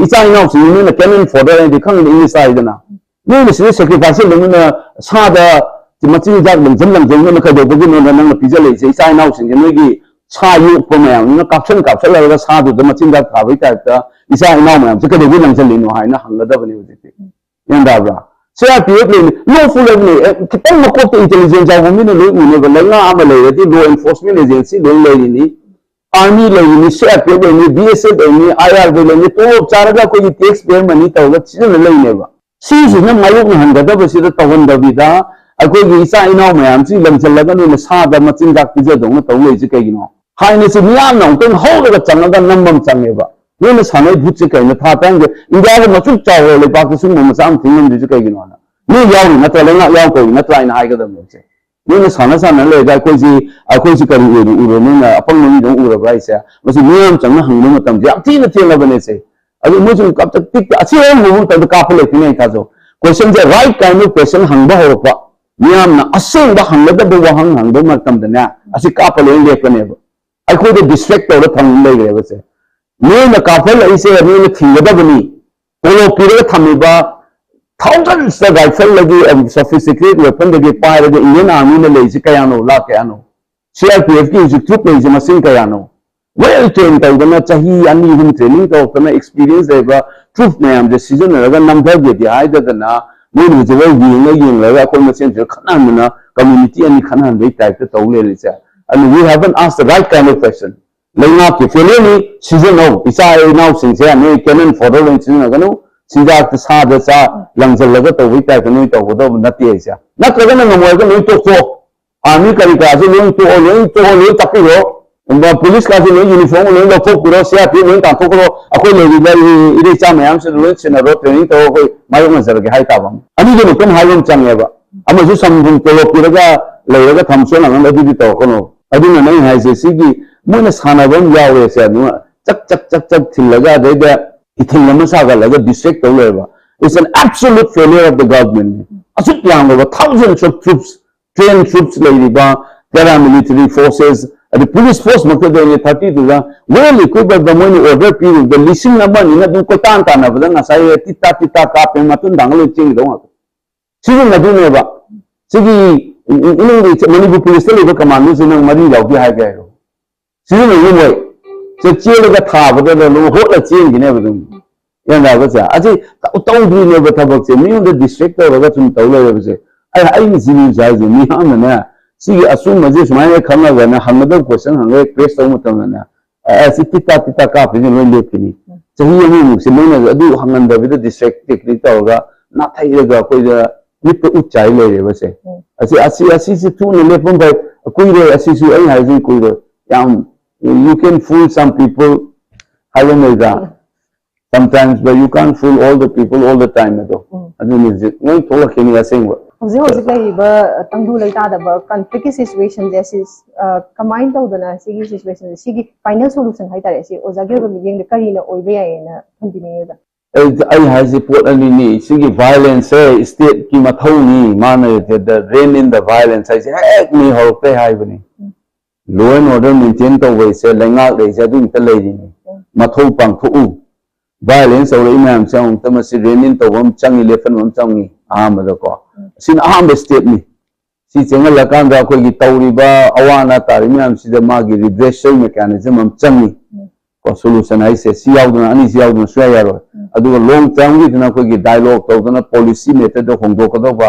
ꯏꯆꯥ ꯏꯅꯥꯎꯁꯤꯡ, ꯅꯣꯏꯅ ꯀꯦꯅꯟ ꯐꯣꯗꯔ ꯍꯥꯏꯗꯤ ꯈꯪꯗꯦ, ꯏꯪꯂꯤꯁ ꯍꯥꯏꯗꯅ, ꯅꯣꯏꯅ ꯁꯤꯗ ꯁꯦꯀ꯭ꯔꯤꯐꯥꯏꯁ ꯂꯧꯅ ꯁꯥꯗ ꯃꯆꯤꯟꯖꯥꯛ ꯂꯪꯁꯤꯟ ꯂꯪꯁꯤꯟꯗꯅ ꯀꯩꯗꯧꯕꯒꯤꯅꯣꯗ ꯅꯪꯅ ꯄꯤꯖꯜꯂꯛꯏꯁꯦ? ꯏꯆꯥ ꯏꯅꯥꯎꯁꯤꯡꯁꯦ ꯅꯣꯏꯒꯤ ꯁꯥ ꯌꯣꯛꯄ ꯃꯌꯥꯝꯗꯨꯅ ꯀꯥꯞꯁꯟ ꯀꯥꯞꯁꯜꯂꯒ ꯁꯥꯗꯨꯗ ꯃꯆꯤꯟꯖꯥꯛ ꯊꯥꯕꯒꯤ ꯇꯥꯏꯞꯇ ꯏꯆꯥ ꯏꯅꯥꯎ ꯃꯌꯥꯝꯁꯦ ꯀꯩꯗꯧꯕꯩ ꯂꯪꯁꯤꯜꯂꯤꯅꯣ ꯍꯥꯏꯅ ꯍꯪꯒꯗꯕꯅꯦ ꯍꯧꯖꯤꯛꯇꯤ꯫ ꯒ꯭ꯌꯥꯟ ꯇꯥꯕ꯭ꯔꯥ? ꯁꯤ ꯑꯥꯔ ꯄꯤ ꯑꯦꯐ ꯂꯩꯅꯤ, ꯂꯣꯐꯨꯜ ꯂꯩꯕꯅꯦ꯫ ꯑꯦ, ꯈꯤꯇꯪ ꯃꯀꯣꯛꯇ ꯏꯟꯇꯦꯂꯤꯖꯦꯟꯁ ꯌꯥꯎꯕ ꯃꯤꯅ ꯂꯣꯏ ꯎꯅꯦꯕ꯫ ꯂꯩꯉꯥꯛ ꯑꯃ ꯂꯩꯔꯗꯤ ꯂꯣ ꯑꯦꯟꯐꯣꯔꯁꯃꯦꯟ ꯑꯦꯖꯦꯟꯁꯤ ꯂꯣꯏ ꯂꯩꯔꯤꯅꯤ, ꯑꯥꯔꯃꯤ ꯂꯩꯔꯤꯅꯤ, ꯁꯤ ꯑꯥꯔ ꯄꯤ ꯑꯦꯐ ꯂꯩꯔꯤꯅꯤ, ꯕꯤ ꯑꯦꯁ ꯑꯦꯐ ꯂꯩꯔꯤꯅꯤ, ꯑꯥꯏ ꯑꯥꯔ ꯕꯤ ꯂꯩꯔꯤꯅꯤ, ꯇꯣꯂꯣꯞ ꯆꯥꯔꯒ ꯑꯩꯈꯣꯏꯒꯤ ꯇꯦꯛꯁ ꯄꯦꯌꯔ ꯃꯅꯤ ꯇꯧꯔꯒ ꯁꯤꯖꯤꯟꯅ ꯂꯩꯅꯦꯕ꯫ ꯁꯤꯁꯤꯅ ꯃꯥꯌꯣꯛꯅꯍꯟꯒꯗꯕꯁꯤꯗ ꯇꯧꯍꯟꯗꯕꯤꯗ ꯑꯩꯈꯣꯏꯒꯤ ꯏꯆꯥ ꯏꯅꯥꯎ ꯃꯌꯥꯝꯁꯤ ꯂꯪꯁꯤꯜꯂꯒ ꯅꯣꯏꯅ ꯁꯥꯗ ꯃꯆꯤꯟꯖꯥꯛ ꯄꯤꯖꯗꯧꯅ ꯇꯧ ꯂꯩꯁꯤ ꯀꯩꯒꯤꯅꯣ? ꯍꯥꯏꯅ ꯁꯤ ꯃꯤꯌꯥꯝꯅ ꯑꯃꯨꯛꯇꯪ ꯍꯧꯔꯒ ꯆꯪꯉꯒ ꯅꯝꯕ ꯑꯃ ꯆꯪꯉꯦꯕ꯫ ꯅꯣꯏꯅ ꯁꯥꯟꯅꯩ ꯚꯨꯠꯁꯦ ꯀꯩꯅꯣ? ꯊꯥ ꯇꯔꯥꯒꯤ ꯏꯟꯗꯤꯌꯥꯒꯨꯝꯕ ꯑꯁꯨꯛ ꯆꯥꯎꯕ ꯂꯩꯕꯥꯛꯇ ꯁꯤꯒꯨꯝꯕ ꯃꯆꯥ ꯑꯃ ꯊꯤꯡꯉꯝꯗ꯭ꯔꯤꯁꯦ ꯀꯩꯒꯤꯅꯣ ꯍꯥꯏꯅ꯫ ꯅꯣꯏ ꯌꯥꯎꯔꯤ ꯅꯠꯇ꯭ꯔꯥ? ꯂꯩꯉꯥꯛ ꯌꯥꯎ ꯇꯧꯔꯤ ꯅꯠꯇ꯭ꯔꯥ ꯍꯥꯏꯅ ꯍꯥꯏꯒꯗꯕꯅꯦ ꯁꯦ꯫ ꯅꯣꯏꯅ ꯁꯥꯟꯅ ꯁꯥꯟꯅ ꯂꯩꯔꯒ ꯑꯩꯈꯣꯏꯁꯤ, ꯑꯩꯈꯣꯏꯁꯤ ꯀꯔꯤ ꯑꯣꯏꯅ ꯎꯔꯣ? ꯅꯣꯏꯅ ꯑꯄꯪꯕ ꯃꯤꯗꯧꯅ ꯎꯔꯕ꯭ꯔꯥ ꯍꯥꯏꯁꯦ? ꯃꯁꯤ ꯃꯤꯌꯥꯝ ꯆꯪꯅ ꯍꯪꯕ ꯃꯇꯝꯁꯦ ꯌꯥꯝ ꯊꯤꯅ ꯊꯦꯡꯉꯕꯅꯦ ꯁꯦ꯫ ꯑꯗꯨ ꯃꯣꯏꯁꯨ ꯀꯞꯇ ꯇꯤꯛꯇ ꯑꯁꯤ ꯍꯦꯛ ꯍꯪꯕ ꯃꯇꯝꯗ ꯀꯥꯞꯄ ꯂꯩꯇ꯭ꯔꯤꯉꯩ ꯊꯥꯖꯧ꯫ ꯀꯣꯏꯁꯟꯁꯦ ꯔꯥꯏꯠ ꯀꯥꯏꯟ ꯑꯣꯐ ꯀꯣꯏꯁꯟ ꯍꯪꯕ ꯍꯧꯔꯛꯄ, ꯃꯤꯌꯥꯝꯅ ꯑꯁꯦꯡꯕ ꯍꯪꯒꯗꯕ ꯋꯥꯍꯪ ꯍꯪꯕ ꯃꯇꯝꯗꯅꯦ, ꯑꯁꯤ ꯀꯥꯞꯄ ꯂꯣꯏ ꯂꯦꯞꯄꯅꯦꯕ꯫ ꯑꯩꯈꯣꯏꯗ ꯗꯤꯁꯇ꯭ꯔꯦꯛ ꯇꯧꯔ ꯊꯝ ꯂꯩꯈ꯭ꯔꯦꯕꯁꯦ꯫ ꯅꯣꯏꯅ ꯀꯥꯞꯍꯜꯂꯛꯏꯁꯦ ꯅꯣꯏꯅ ꯊꯤꯡꯒꯗꯕꯅꯤ꯫ ꯄꯣꯂꯣ ꯄꯤꯔꯒ ꯊꯝꯃꯤꯕ ꯊꯥꯎꯖꯟꯁꯇ ꯔꯥꯏꯐꯜꯗꯒꯤ, ꯁꯣꯐꯤꯁꯇꯤꯀꯦꯇꯦꯠ ꯋꯦꯄꯟꯗꯒꯤ ꯄꯥꯏꯔꯒ ꯏꯟꯗꯤꯌꯟ ꯑꯥꯔꯃꯤꯅ ꯂꯩꯔꯤꯁꯤ ꯀꯌꯥꯅꯣ? ꯂꯥꯛ ꯀꯌꯥꯅꯣ? ꯁꯤ ꯑꯥꯔ ꯄꯤ ꯑꯦꯐꯀꯤ ꯍꯧꯖꯤꯛ ꯇ꯭ꯔꯨꯞ ꯂꯩꯔꯤꯁꯤ ꯃꯁꯤꯡ ꯀꯌꯥꯅꯣ? ꯋꯦꯜ ꯇ꯭ꯔꯦꯟ ꯇꯧꯗꯅ, ꯆꯍꯤ ꯑꯅꯤ ꯑꯍꯨꯝ ꯇ꯭ꯔꯦꯅꯤꯡ ꯇꯧꯔꯛꯇꯅ, ꯑꯦꯛꯁꯄꯤꯔꯤꯌꯦꯟꯁ ꯂꯩꯕ ꯇ꯭ꯔꯨꯞ ꯃꯌꯥꯝꯁꯦ ꯁꯤꯖꯤꯟꯅꯔꯒ ꯅꯝꯊꯒꯦꯗꯤ ꯍꯥꯏꯗꯗꯅ, ꯃꯣꯏꯅ ꯍꯧꯖꯤꯛ ꯍꯣꯏ ꯌꯦꯡꯉ ꯌꯦꯡꯂꯒ ꯑꯩꯈꯣꯏ ꯃꯁꯦꯟꯁꯤꯗ ꯈꯠꯅꯍꯟꯗꯅ, ꯀꯝꯃ꯭ꯌꯨꯅꯤꯇꯤ ꯑꯅꯤ ꯈꯠꯅꯍꯟꯕꯒꯤ ꯇꯥꯏꯞꯇ ꯇꯧ ꯂꯩꯔꯤꯁꯦ꯫ ꯑꯗꯨ we haven't asked the right kind of question. ꯂꯩꯉꯥꯛꯀꯤ ꯐꯦꯂꯤꯌꯔꯅꯤ, ꯁꯤꯖꯤꯟꯅꯧ꯫ ꯏꯆꯥ ꯏꯅꯥꯎꯁꯤꯡꯁꯦ ꯅꯣꯏ ꯀꯦꯅꯟ ꯐꯣꯗꯔ ꯑꯣꯏꯅ ꯁꯤꯖꯤꯟꯅꯒꯅꯨ꯫ ꯆꯤꯟꯖꯥꯛꯇ ꯁꯥꯗ ꯆꯥ ꯂꯪꯁꯤꯜꯂꯒ ꯇꯧꯕꯒꯤ ꯇꯥꯏꯞꯇ ꯅꯣꯏ ꯇꯧꯒꯗꯕ ꯅꯠꯇꯦ ꯑꯩꯁꯦ꯫ ꯅꯠꯇ꯭ꯔꯒꯅ ꯉꯝꯃꯣꯏꯔꯒ ꯅꯣꯏ ꯇꯣꯛꯊꯣꯛꯑꯣ꯫ ꯑꯥꯔꯃꯤ ꯀꯔꯤ ꯀꯔꯥꯁꯦ ꯂꯣꯏ ꯇꯣꯛꯑꯣ, ꯂꯣꯏ ꯇꯣꯛꯑꯣ, ꯂꯣꯏ ꯇꯛꯄꯤꯔꯣ꯫ ꯄꯨꯂꯤꯁꯀꯥꯁꯦ ꯂꯣꯏ ꯌꯨꯅꯤꯐꯣꯔꯝ ꯂꯣꯏ ꯂꯧꯊꯣꯛꯄꯤꯔꯣ, ꯁꯤ ꯑꯥꯔ ꯄꯤ ꯑꯦꯐ ꯂꯣꯏ ꯇꯥꯟꯊꯣꯛꯈ꯭ꯔꯣ꯫ ꯑꯩꯈꯣꯏ ꯂꯩꯔꯤꯕ ꯏꯔꯩꯆꯥ ꯃꯌꯥꯝꯁꯤꯗ ꯂꯣꯏ ꯁꯤꯟꯅꯔꯣ, ꯇ꯭ꯔꯦꯅꯤꯡ ꯇꯧꯔꯣ, ꯑꯩꯈꯣꯏ ꯃꯥꯌꯣꯛꯅꯖꯔꯒꯦ ꯍꯥꯏ ꯇꯥꯕ꯫ ꯑꯅꯤꯗꯨꯅ ꯑꯗꯨꯝ ꯍꯥꯏꯕ ꯑꯃ ꯆꯪꯉꯦꯕ꯫ ꯑꯃꯁꯨ ꯁꯝ ꯊꯨꯝ ꯇꯣꯂꯣꯞ ꯄꯤꯔꯒ ꯂꯩꯔꯒ ꯊꯝ ꯁꯣꯟꯅꯉꯝ ꯑꯗꯨꯗꯤ ꯇꯧꯔꯛꯀꯅꯣ꯫ ꯑꯗꯨꯅ ꯅꯪ ꯍꯥꯏꯁꯦ ꯁꯤꯒꯤ ꯃꯣꯏꯅ ꯁꯥꯟꯅꯕ ꯑꯃ ꯌꯥꯎꯔꯦꯁꯦ꯫ ꯑꯗꯨꯅ ꯆꯛ ꯆꯛ ꯆꯛ ꯆꯛ ꯊꯤꯜꯂꯒ ꯑꯗꯩꯗ ꯏꯊꯤꯜ ꯑꯃ ꯁꯥꯒꯠꯂꯒ ꯗꯤꯁꯇ꯭ꯔꯦꯛ ꯇꯧ ꯂꯩꯕ꯫ It's an absolute failure of the government. ꯑꯁꯨꯛ ꯌꯥꯝꯂꯕ thousands of troops, trained troops ꯂꯩꯔꯤꯕ paramilitary forces, ꯑꯗꯩ police force ꯃꯛꯇꯗ ꯑꯣꯏꯅ thirty two ꯗ well equipped ꯑꯣꯏꯕ ꯃꯣꯏꯅ order ꯄꯤꯔꯨꯕꯗ ꯂꯤꯁꯤꯡ ꯑꯃ ꯑꯅꯤꯅ ꯑꯗꯨꯝ ꯀꯣꯏꯇꯥꯟ ꯇꯥꯟꯅꯕꯗ ꯉꯁꯥꯏ ꯇꯤꯠꯇꯥ ꯇꯤꯠꯇꯥ ꯀꯥꯞꯄꯦ, ꯃꯇꯨꯡ ꯊꯥꯡꯒꯠ ꯂꯣꯏ ꯆꯦꯟꯈꯤꯗꯧ ꯉꯥꯛꯇ꯫ ꯁꯤꯒꯤ ꯃꯗꯨꯅꯦꯕ꯫ ꯁꯤꯒꯤ ꯏꯃꯨꯡꯒꯤ ꯃꯅꯤꯄꯨꯔ ꯄꯨꯂꯤꯁꯇ ꯂꯩꯕ ꯀꯃꯥꯟꯗꯣꯁꯤ ꯅꯪ ꯃꯔꯤ ꯌꯥꯎꯗꯦ ꯍꯥꯏꯒꯦ ꯍꯥꯏꯔꯣ? ꯁꯤꯖꯤꯟꯅꯕ ꯃꯣꯏ ꯆꯦ-, ꯆꯦꯜꯂꯒ ꯊꯥꯕꯗ ꯂꯣꯏ ꯍꯣꯠꯂ ꯆꯦꯟꯈꯤꯅꯦꯕ ꯑꯗꯨꯝ꯫ ꯒ꯭ꯌꯥꯟ ꯇꯥꯕꯁꯦ? ꯑꯁꯤ ꯇꯧ-, ꯇꯧꯗ꯭ꯔꯤꯅꯦꯕ ꯊꯕꯛꯁꯦ꯫ ꯃꯤꯉꯣꯟꯗ ꯗꯤꯁꯇ꯭ꯔꯦꯛ ꯇꯧꯔꯒ ꯁꯨꯝ ꯇꯧ ꯂꯩꯔꯕꯁꯦ꯫ ꯑꯩ, ꯑꯩꯅ ꯁꯤ ꯅ꯭ꯌꯨꯁ ꯍꯥꯏꯁꯦ, ꯃꯤꯌꯥꯝꯅꯅꯦ ꯁꯤꯒꯤ ꯑꯆꯨꯝꯕꯁꯦ ꯁꯨꯃꯥꯏꯅ ꯈꯪꯉꯒꯅ ꯍꯪꯒꯗꯕ ꯀꯣꯏꯁꯟ ꯍꯪꯉꯒ ꯀ꯭ꯔꯦꯁ ꯇꯧꯕ ꯃꯇꯝꯗꯅꯦ, ꯑ, ꯑꯁꯤ ꯇꯤꯠ ꯇꯥ ꯇꯤꯠ ꯇꯥ ꯀꯥꯞꯄꯤꯁꯦ ꯂꯣꯏ ꯂꯦꯞꯈꯤꯅꯤ꯫ ꯆꯍꯤ ꯑꯃꯃꯨꯛꯁꯦ ꯃꯣꯏꯅ ꯑꯗꯨ ꯍꯪꯍꯟꯗꯕꯤꯗ ꯗꯤꯁꯇ꯭ꯔꯦꯛ ꯇꯦꯛꯅꯤꯛ ꯇꯧꯔꯒ ꯅꯥꯊꯩꯔꯒ ꯑꯩꯈꯣꯏꯗ ꯃꯤꯠꯇ ꯎꯠ ꯆꯥꯏ ꯂꯩꯔꯦꯕꯁꯦ꯫ ꯑꯁꯤ, ꯑꯁꯤ, ꯑꯁꯤꯁꯦ ꯊꯨꯅ ꯂꯦꯞꯄ ꯐꯩ꯫ ꯀꯨꯏꯔꯣꯏ, ꯑꯁꯤꯁꯨ ꯑꯩꯅ ꯍꯥꯏꯁꯤ ꯀꯨꯏꯔꯣꯏ꯫ ꯌꯥꯝ, you can fool some people ꯍꯥꯏꯕ ꯑꯃ ꯂꯩꯗ꯭ꯔꯥ? Sometimes, but you can't fool all the people all the time ꯑꯗꯣ꯫ ꯑꯗꯨꯅꯤ ꯍꯧꯖꯤꯛ ꯂꯣꯏ ꯊꯣꯛꯂꯛꯈꯤꯅꯤ ꯑꯁꯦꯡꯕ꯫ ꯍꯧꯖꯤꯛ ꯍꯧꯖꯤꯛ ꯂꯩꯔꯤꯕ ꯇꯪꯗꯨ ꯂꯩꯇꯥꯗꯕ ꯀꯟꯐ꯭ꯂꯤꯛꯀꯤ ꯁꯤꯆꯨꯋꯦꯁꯟꯁꯦ ꯁꯤ, ꯑ, ꯀꯃꯥꯏꯅ ꯇꯧꯗꯅ ꯁꯤꯒꯤ ꯁꯤꯆꯨꯋꯦꯁꯟꯁꯦ, ꯁꯤꯒꯤ ꯐꯥꯏꯅꯦꯜ ꯁꯣꯂꯨꯁꯟ ꯍꯥꯏꯇꯥꯔꯦ, ꯁꯤ ꯑꯣꯖꯥꯒꯤ ꯑꯣꯏꯕ ꯃꯤꯠꯌꯦꯡꯗ ꯀꯔꯤꯅ ꯑꯣꯏꯕ ꯌꯥꯏꯌꯦꯅ ꯈꯟꯕꯤꯅꯤꯡꯉꯤꯕ? ꯑꯩ, ꯑꯩ ꯍꯥꯏꯁꯦ ꯄꯣꯠ ꯑꯅꯤꯅꯤ꯫ ꯁꯤꯒꯤ ꯚꯥꯏꯂꯦꯟꯁꯁꯦ ꯁ꯭ꯇꯦꯠꯀꯤ ꯃꯊꯧꯅꯤ꯫ ꯃꯥꯅ the rein in the violence ꯍꯥꯏꯁꯦ ꯍꯦꯛ ꯃꯤ ꯍꯧꯔꯛꯄꯩ ꯍꯥꯏꯕꯅꯤ꯫ Law and order maintain ꯇꯧꯕꯩꯁꯦ ꯂꯩꯉꯥꯛ ꯂꯩꯁꯦ ꯑꯗꯨ ꯑꯝꯇ ꯂꯩꯔꯤꯅꯤ꯫ ꯃꯊꯧ ꯄꯥꯡꯊꯣꯛꯎ꯫ ꯚꯥꯏꯂꯦꯟꯁ ꯇꯧꯔꯛꯏ ꯃꯌꯥꯝꯁꯦ ꯑꯃꯨꯛꯇ ꯃꯁꯤ rein in ꯇꯧꯕ ꯑꯃ ꯆꯪꯉꯤ, ꯂꯦꯞꯍꯟꯕ ꯑꯃ ꯆꯪꯉꯤ ꯑꯍꯥꯟꯕꯗꯀꯣ꯫ ꯁꯤꯅ ꯑꯍꯥꯟꯕ ꯁ꯭ꯇꯦꯞꯅꯤ꯫ ꯁꯤ ꯆꯦꯟꯍꯜꯂꯀꯥꯟꯗ ꯑꯩꯈꯣꯏꯒꯤ ꯇꯧꯔꯤꯕ ꯑꯋꯥ ꯑꯅꯥ ꯇꯥꯔꯤ ꯃꯌꯥꯝꯁꯤꯗ ꯃꯥꯒꯤ ꯔꯤꯚꯔꯁꯦꯜ ꯃꯦꯀꯥꯅꯤꯖꯝ ꯑꯃ ꯆꯪꯉꯤ꯫ ꯀꯣ, ꯁꯣꯂꯨꯁꯟ ꯍꯥꯏꯁꯦ ꯁꯤ ꯌꯥꯎꯗꯅ, ꯑꯅꯤꯁꯤ ꯌꯥꯎꯗꯅ ꯁꯨꯡꯌꯥ ꯌꯥꯔꯣꯏ꯫ ꯑꯗꯨꯒ ꯂꯣꯡ ꯇꯔꯝꯒꯤꯗꯨꯅ ꯑꯩꯈꯣꯏꯒꯤ ꯗꯥꯏꯂꯣꯒ ꯇꯧꯗꯅ ꯄꯣꯂꯤꯁꯤ ꯃꯦꯇꯔꯗ ꯍꯣꯡꯗꯣꯛꯀꯗꯧꯕ,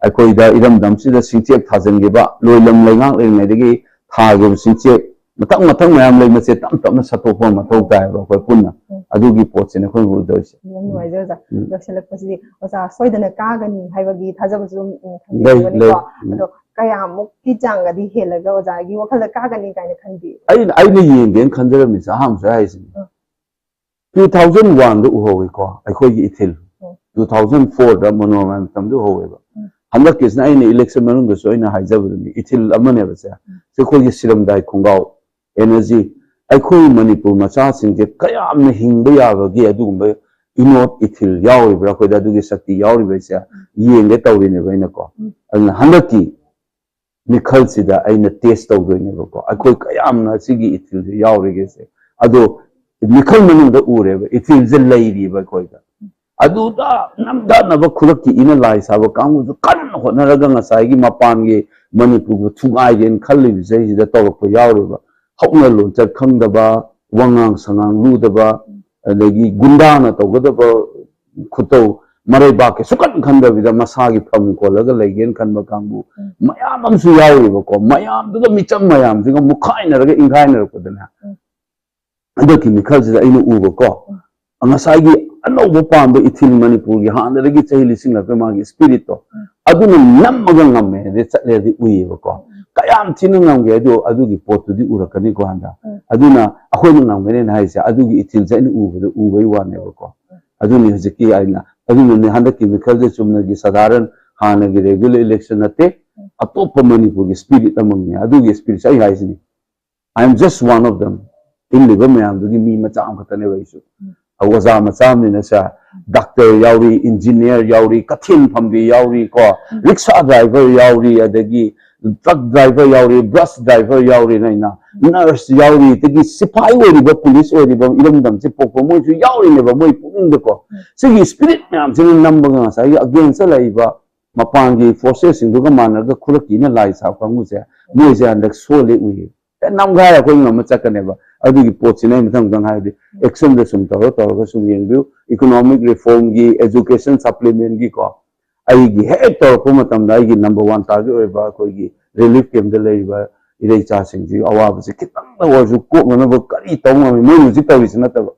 ꯑꯩꯈꯣꯏꯗ ꯏꯔꯝꯗꯝꯁꯤꯗ ꯆꯤꯡꯆꯦꯛ ꯊꯥꯖꯤꯟꯈꯤꯕ, ꯂꯣꯏꯂꯝ ꯂꯩꯉꯥꯛ ꯂꯩꯔꯤꯉꯩꯗꯒꯤ ꯊꯥꯈꯤꯕ ꯆꯤꯡꯆꯦꯛ ꯃꯊꯪ ꯃꯊꯪ ꯃꯌꯥꯝ ꯂꯩ, ꯃꯁꯦ ꯇꯞ ꯇꯞꯅ ꯁꯠꯇꯣꯛꯄ ꯃꯊꯧ ꯇꯥꯏꯌꯦꯕ ꯑꯩꯈꯣꯏ ꯄꯨꯟꯅ꯫ ꯎꯝ꯫ ꯑꯗꯨꯒꯤ ꯄꯣꯠꯁꯤꯅ ꯑꯩꯈꯣꯏꯅ ꯎꯗꯣꯏꯁꯦ꯫ ꯌꯥꯝ ꯅꯨꯡꯉꯥꯏꯖꯔꯦ ꯑꯣꯖꯥ꯫ ꯎꯝ꯫ ꯂꯣꯏꯁꯤꯜꯂꯛꯄꯁꯤꯗꯤ ꯑꯣꯖꯥ ꯁꯣꯏꯗꯅ ꯀꯥꯒꯅꯤ ꯍꯥꯏꯕꯒꯤ ꯊꯥꯖꯕꯁꯨ ꯑꯗꯨꯝ, ꯎꯝ, ꯂꯩ, ꯊꯝꯕꯤꯔꯝꯒꯅꯤꯀꯣ꯫ ꯂꯩ꯫ ꯎꯝ꯫ ꯑꯗꯣ ꯀꯌꯥꯃꯨꯛꯀꯤ ꯆꯥꯡꯒꯗꯤ ꯍꯦꯜꯂꯒ ꯑꯣꯖꯥꯒꯤ ꯋꯥꯈꯜꯗ ꯀꯥꯒꯅꯤ ꯀꯥꯏꯅ ꯈꯟꯕꯤ? ꯑꯩꯅ, ꯑꯩꯅ ꯌꯦꯡꯒꯦꯅ ꯈꯟꯖꯔꯝꯃꯤꯁꯦ ꯑꯍꯥꯟꯕꯁꯨ ꯍꯥꯏꯁꯤꯅꯤ꯫ ꯎꯝ꯫ Two thousand one-ꯗ ꯎꯍꯧꯋꯤꯀꯣ, ꯑꯩꯈꯣꯏꯒꯤ ꯏꯊꯤꯜ꯫ ꯎꯝ꯫ Two thousand four-ꯗ ꯃꯅꯣꯔꯃꯥ ꯃꯇꯝꯗ ꯎꯍꯧꯋꯦꯕ꯫ ꯎꯝ꯫ ꯍꯟꯗꯛꯀꯤꯁꯤꯅ ꯑꯩꯅ election ꯃꯅꯨꯡꯗꯁꯨ ꯑꯩꯅ ꯍꯥꯏꯖꯕꯗꯨꯅꯤ, ꯏꯊꯤꯜ ꯑꯃꯅꯦꯕ ꯁꯦ꯫ ꯎꯝ꯫ ꯁꯤ ꯑꯩꯈꯣꯏꯒꯤ ꯁꯤꯔꯝꯗꯥꯏ ꯈꯣꯡꯒ꯭ꯔꯥꯎ, energy, ꯑꯩꯈꯣꯏ ꯃꯅꯤꯄꯨꯔ ꯃꯆꯥꯁꯤꯡꯁꯦ ꯀꯌꯥꯝꯅ ꯍꯤꯡꯕ ꯌꯥꯕꯒꯦ, ꯑꯗꯨꯒꯨꯝꯕ ꯏꯅꯣꯠ ꯏꯊꯤꯜ ꯌꯥꯎꯔꯤꯕ꯭ꯔꯥ, ꯑꯩꯈꯣꯏꯗ ꯑꯗꯨꯒꯤ ꯁꯛꯇꯤ ꯌꯥꯎꯔꯤꯕ꯭ꯔꯥ ꯍꯥꯏꯁꯦ ꯌꯦꯡꯒꯦ ꯇꯧꯔꯤꯅꯦꯕ ꯑꯩꯅꯀꯣ꯫ ꯎꯝ꯫ ꯑꯗꯨꯅ ꯍꯟꯗꯛꯀꯤ ꯃꯤꯈꯜꯁꯤꯗ ꯑꯩꯅ test ꯇꯧꯗꯣꯏꯅꯦꯕꯀꯣ, ꯑꯩꯈꯣꯏ ꯀꯌꯥꯝꯅ ꯁꯤꯒꯤ ꯏꯊꯤꯜꯁꯦ ꯌꯥꯎꯔꯤꯒꯦꯁꯦ꯫ ꯑꯗꯣ ꯃꯤꯈꯜ ꯃꯅꯨꯡꯗ ꯎꯔꯦꯕ, ꯏꯊꯤꯜꯁꯦ ꯂꯩꯔꯤꯕ ꯑꯩꯈꯣꯏꯗ꯫ ꯑꯗꯨꯗ ꯅꯝꯊꯅꯕ ꯈꯨꯔꯛꯀꯤ ꯏꯅ ꯂꯥꯏ ꯁꯥꯕ ꯀꯥꯡꯕꯨꯁꯨ ꯀꯟꯅ ꯍꯣꯠꯅꯔꯒ ꯉꯁꯥꯏꯒꯤ ꯃꯄꯥꯟꯒꯤ ꯃꯅꯤꯄꯨꯔꯕꯨ ꯊꯨꯒꯥꯏꯒꯦꯅ ꯈꯜꯂꯤꯕ ꯆꯍꯤꯁꯤꯗ ꯇꯧꯔꯛꯄ ꯌꯥꯎꯔꯤꯕ꯫ ꯍꯧꯅ ꯂꯣꯟꯆꯠ ꯈꯪꯗꯕ, ꯋꯥꯉꯥꯡ ꯁꯉꯥꯡ ꯂꯨꯗꯕ, ꯑꯗꯒꯤ ꯒꯨꯟꯗꯥꯅ ꯇꯧꯒꯗꯕ ꯈꯨꯇꯧ, ꯃꯔꯩꯕꯥꯛꯀꯤ ꯁꯨꯀꯟ ꯈꯟꯗꯕꯤꯗ ꯃꯁꯥꯒꯤ ꯐꯝ ꯀꯣꯜꯂꯒ ꯂꯩꯒꯦꯅ ꯈꯟꯕ ꯀꯥꯡꯕꯨ ꯎꯝ꯫ ꯃꯌꯥꯝ ꯑꯃꯁꯨ ꯌꯥꯎꯔꯤꯕꯀꯣ꯫ ꯃꯌꯥꯝꯗꯨꯒ, ꯃꯤꯆꯝ ꯃꯌꯥꯝꯁꯤꯒ ꯃꯨꯛꯈꯥꯏꯅꯔꯒ ꯏꯪꯈꯥꯏꯅꯔꯛꯄꯗꯅꯦ, ꯎꯝ꯫ ꯍꯟꯗꯛꯀꯤ ꯃꯤꯈꯜꯁꯤꯗ ꯑꯩꯅ ꯎꯕꯀꯣ, ꯎꯝ꯫ ꯉꯁꯥꯏꯒꯤ ꯑꯅꯧꯕ ꯄꯥꯝꯕ ꯏꯊꯤꯜ, ꯃꯅꯤꯄꯨꯔꯒꯤ ꯍꯥꯟꯅꯗꯒꯤ ꯆꯍꯤ ꯂꯤꯁꯤꯡ ꯂꯥꯛꯄ ꯃꯥꯒꯤ spirit-ꯇꯣ, ꯎꯝ꯫ ꯑꯗꯨꯅ ꯅꯝꯃꯒ ꯉꯝꯃꯦ ꯍꯥꯏꯗꯤ ꯆꯠꯂꯦ ꯍꯥꯏꯗꯤ ꯎꯏꯌꯦꯕꯀꯣ꯫ ꯎꯝ꯫ ꯀꯌꯥꯝ ꯊꯤꯅ ꯉꯝꯒꯦ ꯍꯥꯏꯗꯣ ꯑꯗꯨꯒꯤ ꯄꯣꯠꯇꯨꯗꯤ ꯎꯔꯛꯀꯅꯤꯀꯣ ꯍꯟꯗꯛ꯫ ꯎꯝ꯫ ꯑꯗꯨꯅ ꯑꯩꯈꯣꯏꯅ ꯉꯝꯒꯅꯦꯅ ꯍꯥꯏꯁꯦ ꯑꯗꯨꯒꯤ ꯏꯊꯤꯜꯁꯦ ꯑꯩꯅ ꯎꯕꯗ ꯎꯕꯩ ꯋꯥꯅꯦꯕꯀꯣ꯫ ꯎꯝ꯫ ꯑꯗꯨꯅꯤ ꯍꯧꯖꯤꯛꯀꯤ ꯑꯩꯅ, ꯑꯗꯨꯅꯅꯦ ꯍꯟꯗꯛꯀꯤ ꯃꯤꯈꯜꯁꯦ ꯆꯨꯝꯅꯒꯤ ꯁꯥꯙꯥꯔꯟ ꯍꯥꯟꯅꯒꯤ regular election ꯅꯠꯇꯦ, ꯎꯝ꯫ ꯑꯇꯣꯞꯄ ꯃꯅꯤꯄꯨꯔꯒꯤ spirit ꯑꯃꯅꯤ꯫ ꯑꯗꯨꯒꯤ spirit-ꯁꯦ ꯑꯩ ꯍꯥꯏꯁꯤꯅꯤ, I am just one of them꯫ ꯏꯜꯂꯤꯕ ꯃꯌꯥꯝꯗꯨꯒꯤ ꯃꯤ ꯃꯆꯥ ꯑꯃꯈꯛꯇꯅꯦꯕ ꯑꯩꯁꯨ꯫ ꯎꯝ꯫ ꯑꯣꯖꯥ ꯃꯆꯥ ꯑꯃꯅꯤꯅ ꯁꯦ, ꯗꯥꯛꯇꯔ ꯌꯥꯎꯔꯤ, ꯏꯟꯖꯤꯅꯤꯌꯥꯔ ꯌꯥꯎꯔꯤ, ꯀꯩꯊꯦꯜ ꯐꯝꯕꯤ ꯌꯥꯎꯔꯤ ꯀꯣ, ꯎꯝ꯫ ꯔꯤꯛꯁꯥ ꯗ꯭ꯔꯥꯏꯚꯔ ꯌꯥꯎꯔꯤ, ꯑꯗꯒꯤ ꯇ꯭ꯔꯛ ꯗ꯭ꯔꯥꯏꯚꯔ ꯌꯥꯎꯔꯤ, ꯕꯁ ꯗ꯭ꯔꯥꯏꯚꯔ ꯌꯥꯎꯔꯤ, ꯑꯩꯅ ꯎꯝ꯫ ꯅꯔꯁ ꯌꯥꯎꯔꯤ, ꯑꯗꯒꯤ ꯁꯤꯐꯥꯏ ꯑꯣꯏꯔꯤꯕ, ꯄꯨꯂꯤꯁ ꯑꯣꯏꯔꯤꯕ, ꯏꯔꯝꯗꯝꯁꯦ ꯄꯣꯛꯄ ꯃꯣꯏꯁꯨ ꯌꯥꯎꯔꯤꯅꯦꯕ ꯃꯣꯏ ꯄꯨꯛꯅꯤꯡꯗꯀꯣ꯫ ꯎꯝ꯫ ꯁꯤꯒꯤ spirit ꯃꯌꯥꯝꯁꯤꯅ ꯅꯝꯕꯒ ꯉꯁꯥꯏꯒꯤ against-ꯇ ꯂꯩꯔꯤꯕ ꯃꯄꯥꯟꯒꯤ forces-ꯁꯤꯡꯗꯨꯒ ꯃꯥꯟꯅꯔꯒ ꯈꯨꯔꯛꯀꯤꯅ ꯂꯥꯏ ꯁꯥꯕ ꯀꯥꯡꯕꯨꯁꯦ, ꯃꯣꯏꯁꯦ ꯍꯟꯗꯛ ꯁꯣꯜꯂꯦ ꯎꯏꯌꯦ꯫ ꯍꯦꯛ ꯅꯝꯒꯥꯏꯔ ꯑꯩꯈꯣꯏ ꯉꯝꯃ ꯆꯠꯀꯅꯦꯕ꯫ ꯑꯗꯨꯒꯤ ꯄꯣꯠꯁꯤꯅ ꯑꯩ ꯃꯊꯪ ꯃꯊꯪ ꯍꯥꯏꯔꯗꯤ, ꯑꯦꯛꯁꯟꯗ ꯁꯨꯝ ꯇꯧꯔ ꯇꯧꯔꯒ ꯁꯨꯝ ꯌꯦꯡꯕꯤꯌꯨ꯫ ꯏꯀꯣꯅꯣꯃꯤꯛ ꯔꯤꯐꯣꯔꯝꯒꯤ, ꯑꯦꯖꯨꯀꯦꯁꯟ ꯁꯄ꯭ꯂꯤꯃꯦꯟꯒꯤꯀꯣ, ꯑꯩꯒꯤ ꯍꯦꯛ ꯇꯧꯔꯛꯄ ꯃꯇꯝꯗ ꯑꯩꯒꯤ ꯅꯝꯕꯔ ꯋꯥꯟ ꯇꯥꯔꯒꯦꯠ ꯑꯣꯏꯕ ꯑꯩꯈꯣꯏꯒꯤ ꯔꯤꯂꯤꯐ ꯀꯦꯝꯞꯇ ꯂꯩꯔꯤꯕ ꯏꯔꯩ ꯏꯆꯥꯁꯤꯡꯁꯤꯒꯤ ꯑꯋꯥꯕꯁꯤ ꯈꯤꯇꯪꯗ ꯑꯣꯏꯔꯁꯨ ꯀꯣꯛꯅꯅꯕ ꯀꯔꯤ ꯇꯧ ꯉꯝꯃꯤ? ꯃꯣꯏꯅ ꯍꯧꯖꯤꯛ ꯇꯧꯔꯤꯁꯤ ꯅꯠꯇꯕ,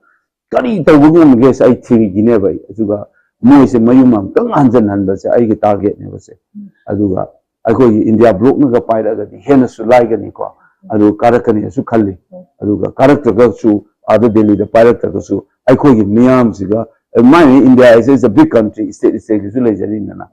ꯀꯔꯤ ꯇꯧꯕ ꯉꯝꯒꯦꯁꯦ ꯑꯩ ꯊꯤꯔꯤꯒꯤꯅꯦꯕ ꯑꯩ꯫ ꯑꯗꯨꯒ ꯃꯣꯏꯁꯦ ꯃꯌꯨꯝ ꯑꯃꯨꯛꯇꯪ ꯍꯟꯖꯟꯍꯟꯕꯁꯦ ꯑꯩꯒꯤ ꯇꯥꯔꯒꯦꯠꯅꯦꯕꯁꯦ꯫ ꯑꯗꯨꯒ ꯑꯩꯈꯣꯏꯒꯤ ꯏꯟꯗꯤꯌꯥ ꯕ꯭ꯂꯣꯛꯅꯒ ꯄꯥꯏꯔꯛꯑꯒꯗꯤ ꯍꯦꯟꯅꯁꯨ ꯂꯥꯏꯒꯅꯤꯀꯣ꯫ ꯑꯗꯨ ꯀꯥꯔꯛꯀꯅꯤꯁꯨ ꯈꯜꯂꯤ꯫ ꯑꯗꯨꯒ ꯀꯥꯔꯛꯇ꯭ꯔꯒꯁꯨ, ꯑꯥꯗ ꯗꯦꯜꯂꯤꯗ ꯄꯥꯏꯔꯛꯇ꯭ꯔꯒꯁꯨ, ꯑꯩꯈꯣꯏꯒꯤ ꯃꯤꯌꯥꯝꯁꯤꯒ, my India is a big country, state stateꯀꯤꯁꯨ ꯂꯩꯖꯔꯤꯗꯅ꯫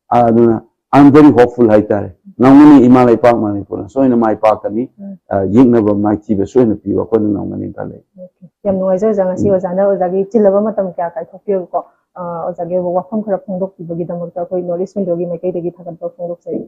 ꯑꯗꯨꯅ I am very hopeful ꯍꯥꯏꯇꯥꯔꯦ꯫ ꯉꯝꯒꯅꯤ, ꯏꯃꯥ ꯂꯩꯄꯥꯛ ꯃꯅꯤꯄꯨꯔꯅ ꯁꯣꯏꯅ ꯃꯥꯏ ꯄꯥꯛꯀꯅꯤ꯫ ꯎꯝ꯫ ꯑ, ꯌꯦꯛꯅꯕ ꯃꯥꯏꯊꯤꯕ ꯁꯣꯏꯅ ꯄꯤꯕ ꯑꯩꯈꯣꯏꯅ ꯉꯝꯒꯅꯤ ꯈꯜꯂꯦ꯫ Okay꯫ ꯌꯥꯝ ꯅꯨꯡꯉꯥꯏꯖꯩ ꯑꯣꯖꯥ, ꯉꯁꯤ ꯎꯝ꯫ ꯑꯣꯖꯥꯅ ꯑꯣꯖꯥꯒꯤ ꯆꯤꯜꯂꯕ ꯃꯇꯝ ꯀꯌꯥ ꯀꯥꯏꯊꯣꯛꯄꯤꯔꯒꯀꯣ, ꯑ, ꯑꯣꯖꯥꯒꯤ ꯑꯣꯏꯕ ꯋꯥꯐꯝ ꯈꯔ ꯐꯣꯡꯗꯣꯛꯄꯤꯕꯒꯤꯗꯃꯛꯇ ꯑꯩꯈꯣꯏ North East Windowꯒꯤ ꯃꯥꯏꯀꯩꯗꯒꯤ ꯊꯥꯒꯠꯄ ꯐꯣꯡꯗꯣꯛꯆꯔꯤ꯫